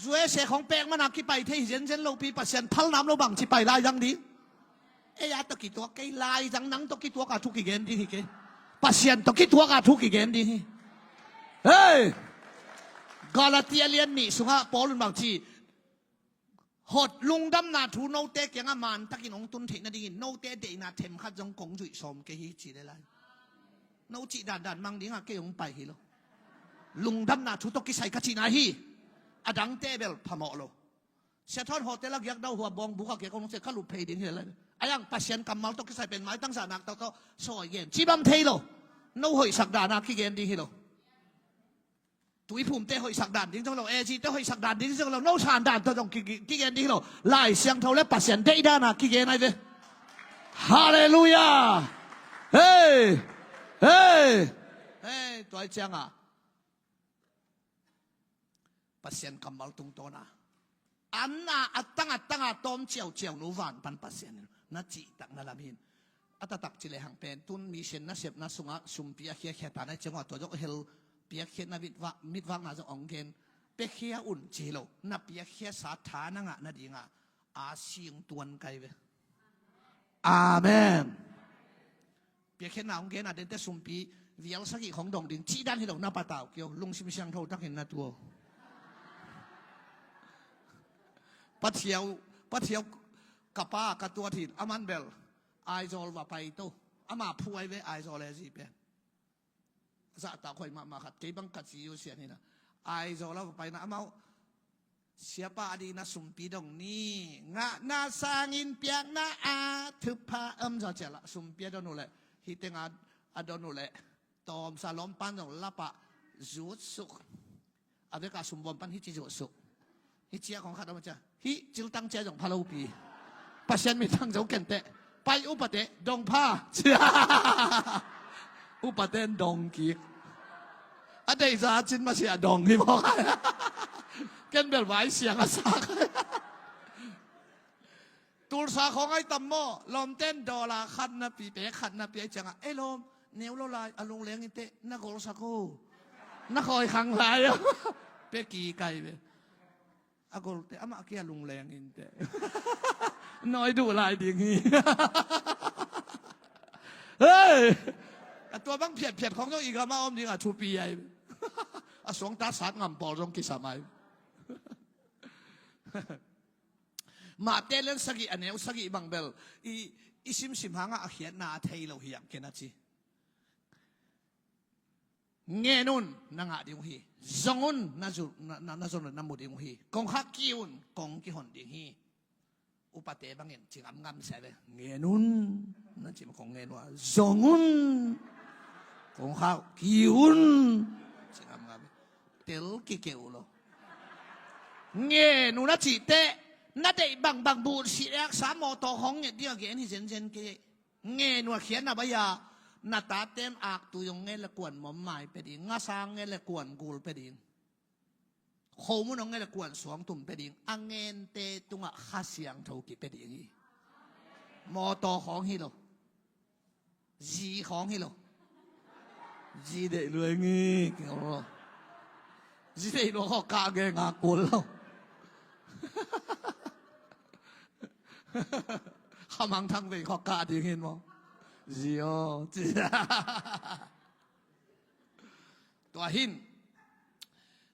U S A khawng pek man a kipai thei hi zenzen lopi, Pasian phalna om lo bangci pai lai zang ding. Ei a tawh kituak kei, lai zang nang tawh kituak a thu kigen ding hi kei. Pasian tawh kituak a thu kigen ding hi. Hei! Galatia lian nih sungah Paul in bangci, hot lungdamna thu note kiangah mantakin hong tun theih nadingin note deihna themkhat zong kong zuih sawm kei hi ci le lai. No cih dandan mang dingah kei hong pai hi lo. Lungdamna thu tawh kisai ka cihna hi. A dangte bel phamawh lo. Sia Thawn hotel a giak dau hua bawng buk a giak hong sia ka lup phei ding hi le lai. A hiang Pasian kammal tawh kisai pen maitang zahnak tawh tawh sawi gen ci bang thei lo. No hoihsak dana kigen ding hi lo. Tuiphumte hoihsak dan ding zong lo, A G te hoihsak dan ding zong lo, no san dan tawh zong ki, ki, kigen ding hi lo. Lai Siangtho le Pasian deih dana kigen ahi ve. Halleluiah. Hei! Hei! Hei, tua ahih ciangah Pasian kammal tungtawna an a, a tang a tang a tawm ciauciau nu van pan Pasian in na cihtak na lam hin. A taktak ci lehang pen tun mission nasepna sungah sumpi a khiakhia ta na ciangah tua zong hel piakkhiatna mitvak, mitvakna zong hong gen. Piakhia un ci hi lo, na piakkhiasa tha na ngah nadingah a sing tuan kai ve. Amen. Piakkhiatna hong gen a dente sumpi vial sagih khong dong ding cih dan hi lo, na patau kio, lungsim siangtho takin na tuo. Pathiau, Pathiau ka pa ka tuat hi in, aman bel Aizawl va pai to. Ama phu ai ve Aizawl e zi pen. Zahtak hoih mahmah khat, kei bang ka ci uh sian hi na. Aizawl a va pai na amau, siapa a ding na sumpi dong ni. Ngahna sangin piakna a thupha om zaw cial a sumpi a don uh leh, hih teng a, a don uh leh tawmsa lawmpan zong lap ah zutsuk. A vek a sumbuam pan hih ci zutsuk. Hih ciah khong khat om a ciah, hih ciltang ciah zong pha lopi. Pasian min thang zo kenteh. Pai upate dong pha. Upate in dong kik. A deihza a cin masiah dong hi mawk. Ken bel vai siang a sak. Tulsa khawng ai tam maw? Lawmten dollar khat na pi, pek khat na pi ai ciangah, ei lawm, neu lo lai, a lungleng inteh, na golsak uh. Na khawi khang lai. Pek kikai ve. A golte amah kia lungleng inteh. Nawi duh lai ding hi. Hei! A tua bang phiatphiat khawng zong i gam a om ding a thupi ai. A suangta sat ngam pawl zong kisam ai. Mahte lian sagih a neu sagih bang bel i, i simsim hangah a khiatna a thei lo hiam ken a ci. Ngen un, na ngah ding uh hi. Zong un, na zu-, na, na, na zon un, na mu ding uh hi. Kongkhak kiu un, kong kihon ding hi. Upate bangin ci ngamngam sia ve. Ngen un, na ci ma kong ngen uh a. Zong un, kongkhak kiu un, ci ngamngam. Tel kikeu lo. Ngen un a cih teh, na deih bangbang buh sih lek sa mawtaw hong nget ding a gen hi zenzen kei. Ngen uh a khiatna bai-a, na taten aktui hong nget le kuan mawmmai pia ding, ngasang nget le kuan gul pia ding, khomun hong nget le kuan suangtum pia ding, a ngente tungah Kha Siangtho kipia ding hi. Mawtaw khawng hi lo. Zi khawng hi lo. Zi deih luai ngi, kingol lo. Zi deih luai khawng kah geng a kul lo. Khamang thang vei khawng kah ding hin maw? Zi aw. Tua hin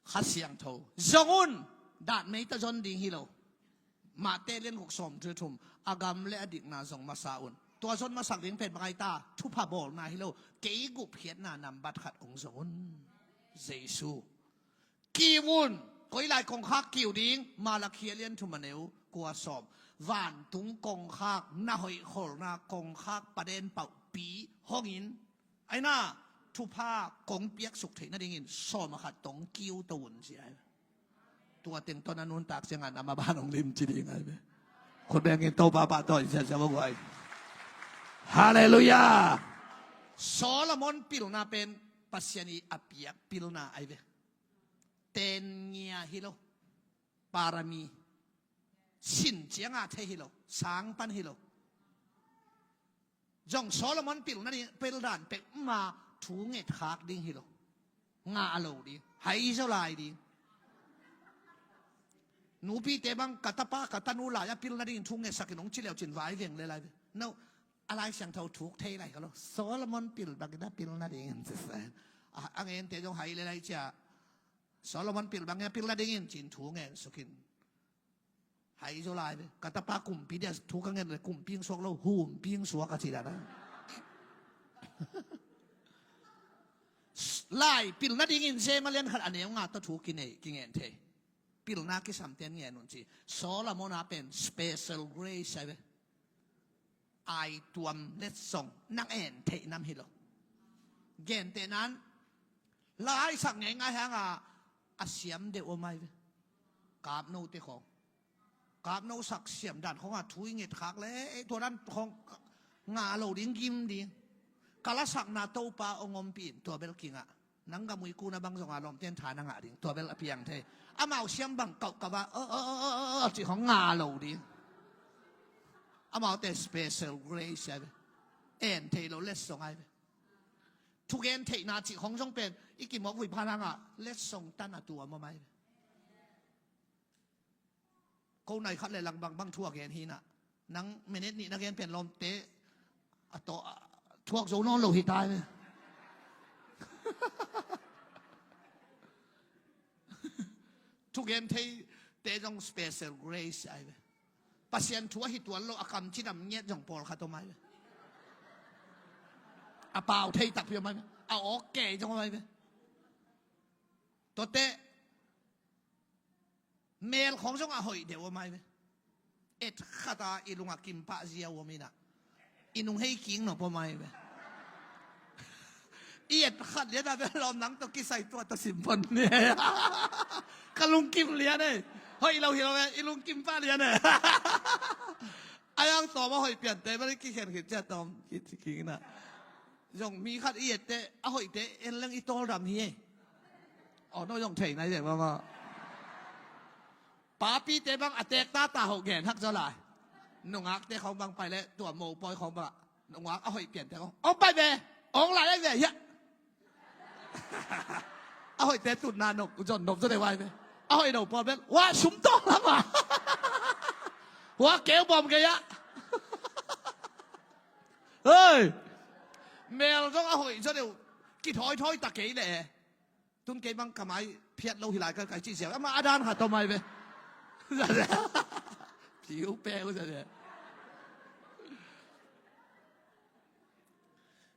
Kha Siangtho zong un, dat mei ta zon ding hi lo. Mahte lian guk sawm thum, a gam le a dikna zong masa un. Tua zon masak ding pen bang ai ta, thupha bawlna hi lo, kei gupkhiatna nambat khat kong zong un. Jesu. Kiu un, koi lai kongkhak kiu ding, Malakhi a lian thum a neu kua sawm. Vantung kongkhak, na hoih kholna kongkhak, paden pauhpi hongin, aina, thupha kong piaksuk theih nadingin sawm a khat tong kiu to un ci ai. Tua teng tawh na nuntak ciangah na maban hong limci ding ai ve. Khut bengin Topa pahtawi siasia vo guai. Halleluiah. Solomon pilna pen Pasian i a piak pilna ai ve. Ten ngia hi lo. Parami. Sin cianga thei hi lo. Sang pan hi lo. Zong Solomon pilna ding, pildan pek ma thu ngetkhak ding hi lo. Ngah lo ding. Hai zo lai ding. Nupite bang ka tapa ka tanu lai a pilna ding thu ngetsak in hong ci leu cin vai veng le lai. No, a Lai Siangtho thuk thei lai ka lo. Solomon pil bangin a pilna ding in ci sa. A, a ngente zong hai le lai cia. Solomon pil bangin a pilna ding in cin thu ngen sukin. Hai zo lai ve. Ka tapa kumpi dia thu ka ngen le kumpi hong suak lo, humpi hong suak a ci dan a. Lai, pilna dingin Zema lian khat a neu nga tawh thu kinei, kingen thei. Pilna kisamten ngen un ci. Solomon a pen special grace ai ve. Ai tuam letsong nang en theih nam hi lo. Gentehnan, laisak ngeingai hanga a siam deuh om ai ve. Kapnote khawng. Kapno sak siam dan khawngah thu i ngetkhak le, eh, tua dan khawng ngah lo ding gim ding. Ka lasakna Topa hong ompih in tua bel kingah. Nang gamui kuna bang zonga lawmten tha na ngah ding. Tua bel a piang thei. Amau siam bang kauh kaba, oh, oh, cih khawng ngah lo ding. Amaute special grace ai ve. En thei lo letsong ai ve. Thugen theihna cih khawng zong pen i kimawk hui phan hangah letsong tan a tuam om ai ve. Ko nai khat le lang bangbang thu a gen hi na. Nang minute nih na gen pen lawmte a tawh a thuak zo nawn lo hi tai ve. Thugen thei, Te zong special grace ai ve. Pasian thu ahi tuan lo a kam cidam ngiat zong pawlkhat om ai ve. A pau thei takpi om ai ve. A awk kei zong om ai ve. Tuate mel khawng zong a hoih deuh om ai ve. Et khata i lungah kimpah ziau om inah i nung hei king nop om ai ve. I et khat lian a ve lawm nang tawh kisai tua tawh simpon ni. Ka lungkim lian e. Hoih lo hi lo e, i lungkim pah lian e. A yang tawm a hoih piante bali kikhen khit cia tawm kit kingna. Zong mi khat i ette a hoihte en leng i tawldam hi e. Aw no zong thei nai zeng mama. Papite bang a tek ta ta hoh gen hak zaw lai. Nungakte khawng bang pai leh tua mopawi khawng bang nungak a hoih piante khawng ong pai ve. Ong lai ai ve hiah. A hoihte tutna nop zon nop zaw deuh ai ve. A hoih no pawl bel hua sum tawng lama. Hua keu bawm gei ah. Hei. Mel zong a hoih zaw deuh kithawithawi ta kei leh. Tun kei bang ka mai phiat lo hi lai ka kai cih ziau ama a dan kha tawm ai ve. Piu peu zia.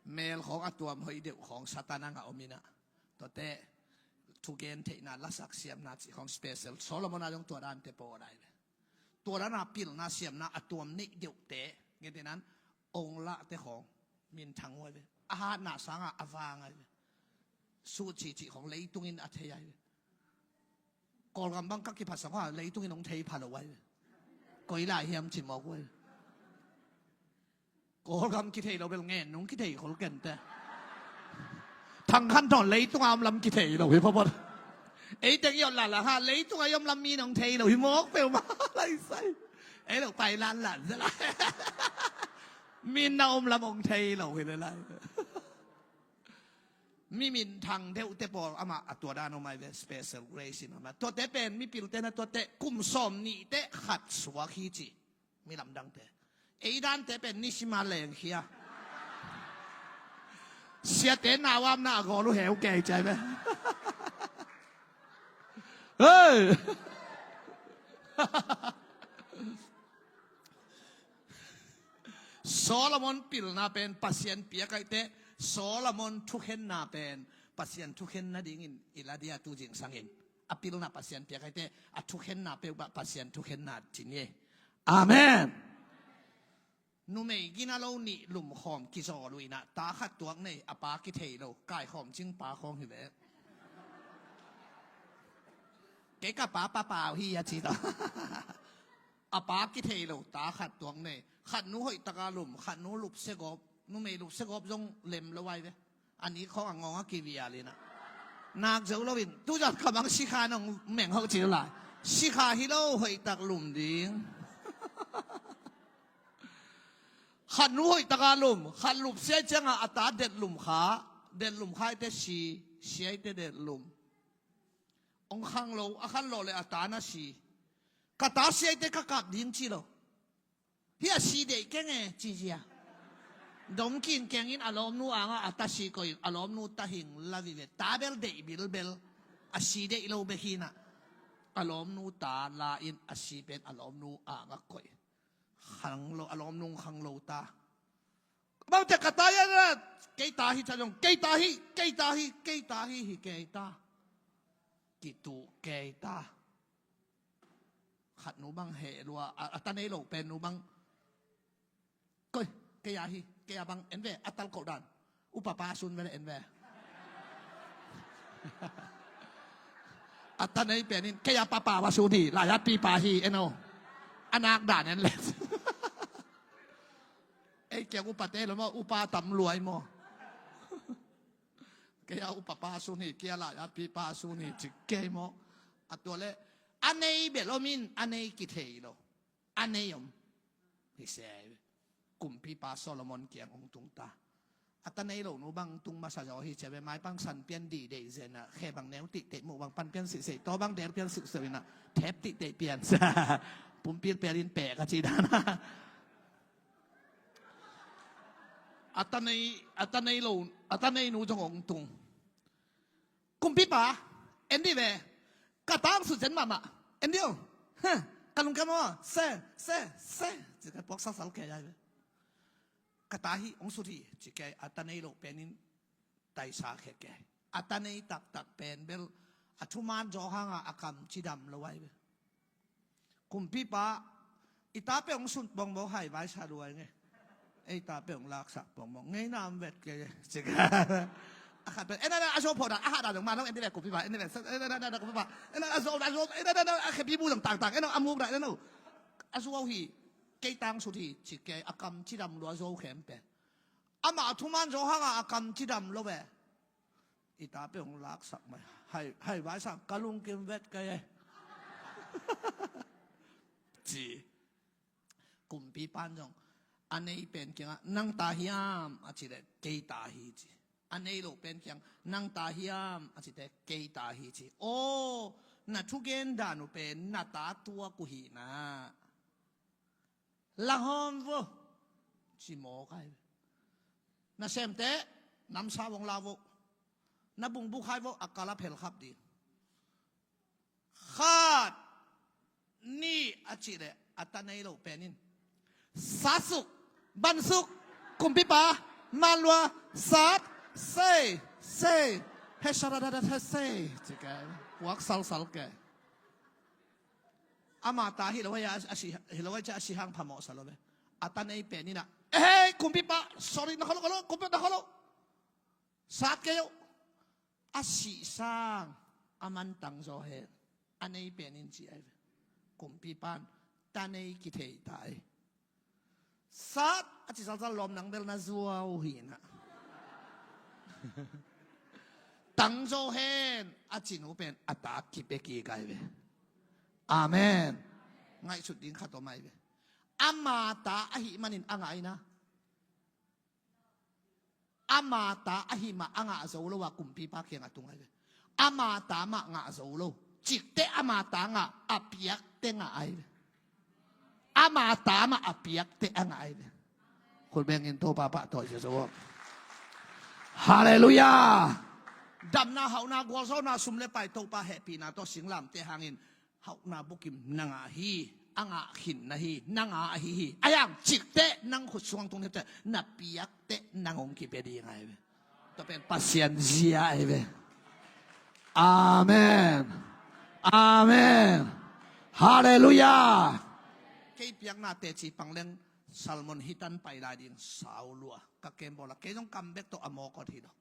Mel khawng a tuam hoih deuh khawng Satan a ngah om inah. Tuate thugen theihna lasak siamna cih khawng special Solomon a zong tua dante pawl ai ve. Tua dana pilna siamna a tuam neih deuhte ngetenan ong lahte khawng minthang uh ai ve. A hatna sanga a vang ai ve. Suhci cih khawng leitungin a thei ai ve. Kawlgam bang ka kiphasak hua leitungin hong thei pha lo ai ve. Koi lai hiam ci mawk uh ai ve. Kawlgam kithei lo bel ngen nung kithei khol kente. Thang khan thawn leitunga om lam kithei lo hi phawphaw. Ei teng i ot lala ha leitunga i om lam mi nong thei lo hi mawk peuhmah lai sai. Ei lo pai lan lan zia lai. Min na om lam ong thei lo hi le lai. Mi minthang deuhte pawl amah a tua dan om ai ve special grace in amah tuate pen mipilte na tuate kum sawm nihte khat suak hi ci. Mi lamdangte ei dante pen nisima lengkhia. Siate nauamna a gawl uh heu kei cai ve. Hei. Solomon pilna pen Pasian piak aihte Solomon thukhenna pen Pasian thukhenna dingin i la dia tu zingsangin a pilna Pasian piak aihte a thukhenna peuhpah Pasian thukhenna ci ni. Amen. Numei gina lo nih lumkhawm kizawl uh inah ta khat tuak nei a pa kithei lo kaikhawm cing pa khawng hi ve. Kei ka pa pa pau hi a ci ta. A pa kithei lo ta khat tuak nei khat nu hoihtaka lum khat nu lupsia gawp numei lupsia gawp zong lem lo ai ve. A nih khawng a ngawng a kivial inah nak zo loin tuzat khamang sikha nong meng hoh ci lai. Sikha hi lo hoihtak lum ding. Khat nu hoihtaka lum khat lup siai cianga a ta det lum kha. Det lum kha ite si siai te det lum. Ong khang lo a khan lawh le a ta na si. Ka ta siai te ka kap ding ci lo. Hi a si deih keng e ci zia. Dongkin kengin a lawmnu anga a ta si koih a lawmnu ta hing lavi ve ta bel deih bilbel. A si deih lo bek hinah a lawmnu ta la in a si pen a lawmnu anga koih. Khang lo a lawmnu khang lo ta. Bangte ka ta ia kei ta hi ca zong kei ta hi kei ta hi kei ta hi hi kei ta. Kituh kei ta. Khat nu bang heh lua a ta nei lo pen nu bang. Koi kei a hi kei a bang en ve a tal koh dan. Upa pa sun ve le en ve. A ta nei pen in kei a papa va sun hi lai a pipa hi en o. A nak dan en le. Ei kiang upa te lo maw upa tam luai maw. Kei a upa pa sun hi kei a lai a pipa sun hi ci kei maw. A tua le a nei bel om in a nei kithei lo. A nei om hi se. Kumpipa Solomon kiang ong tung ta. A ta nei lo nu bang tung masa zaw hi cia ve maipang san pian di deih zenah khe bang neu tih teih muh bang pan pian sihseh taw bang der pian sihseh inah thep tih teih pian sa. Pumpil pel in peh ka ci dana. A ta nei a ta nei lo a ta nei nu zong ong tung. Kumpipa en dih ve. Ka tang sut zen mahmah en dih o. Ha, ka lungkem aw, se, se, se, ci ka puak salsal kei ai ve. Ka ta hi, hong sut hi, ci kei, a ta nei lo penin taisa khe kei. A ta nei taktak pen bel, a thuman zaw hanga a kam cidam lo ai ve. Kumpipa, i ta pe hong sut bongmawk hai vai sa luai nge. Ei ta pe hong laksak bongmawk. Ngeina om vet kei, ci ka. A khat pen, ena, na, a zaw pho da, a hah da dong ma dong, en ti ve kumpipa, en ti ve, ena, na, na, na, kumpipa. Ena, a zaw, a zaw, ena, na, na, a khepi bu dong tangtang, ena, a muk da, ena, no. A zaw hi, kei tang sut hi, ci kei, a kam cidam lo a zaw khempeuh. Amah a thuman zaw hanga a kam cidam lo ve. I ta pe hong laksak mai. Hai, hai vai sa, ka lungkim vet kei e. Ci. Kumpipan zong. A nei pen kiangah, nang ta hiam, a ci leh, kei ta hi ci. A nei lo pen kiang, nang ta hiam, a ci leh, kei ta hi ci. Aw, na thugen dan uh pen, na ta tuak uh hi na. Lahawm vo, ci mawk ai ve. Na semte, namsa vong la vo. Na bungbuk hai vo, a kala phel khap ding. Khat, nih a cih leh, a ta nei lo penin. Satsuk, bansuk, kumpipa, manlua, sat, sei, sei. Hesaradadat hesei, ci kei. Puak salsal kei. Ama ta hi lo hei a, a si, hi lo hei cia a si hang phamawh sa lo ve. A ta nei pen inah. Ehei, kumpipa, sorry, na kholo, kholo, kumpi na kholo. Sat kei yo. A sih sang, a mantang zaw hen. A nei pen in ci ai ve. Kumpipan, ta nei kithei ta ai. Sat, a ci salsal lawm nang bel na zuau hi na. Tangzo hen, a cinu pen a ta kipia kik ai ve. Amen. Ngaihsut ding khat om ai ve. Ama ta ahih manin a ngah ai na. Ama ta ahih mah a ngah zo lo a kumpipa kiangah tung ai ve. Ama ta mah ngah zo lo. Cikteh ama ta ngah, a piakte ngah ai ve. Ama ta mah a piakte a ngah ai ve. Khut bengin Topa pah tawh sia zo. Halleluiah. Damna, hauhna, gualzawhna, sum le pai, Topa hehpihna tawh singlamteh hangin hauhna bukim na ngah hi. A ngah khin na hi. Na ngah ahi hi. A yang cikteh nang khut sungah tung nipteh na piakte nang hong kipia ding ai ve. Tua pen Pasian zia ai ve. Amen. Amen. Halleluiah. Kei piakna teci pangleng Salmon hitan pai lai ding sau lua. Ka kem bawla kei zong kam bek tawh a mawk awt hi lo.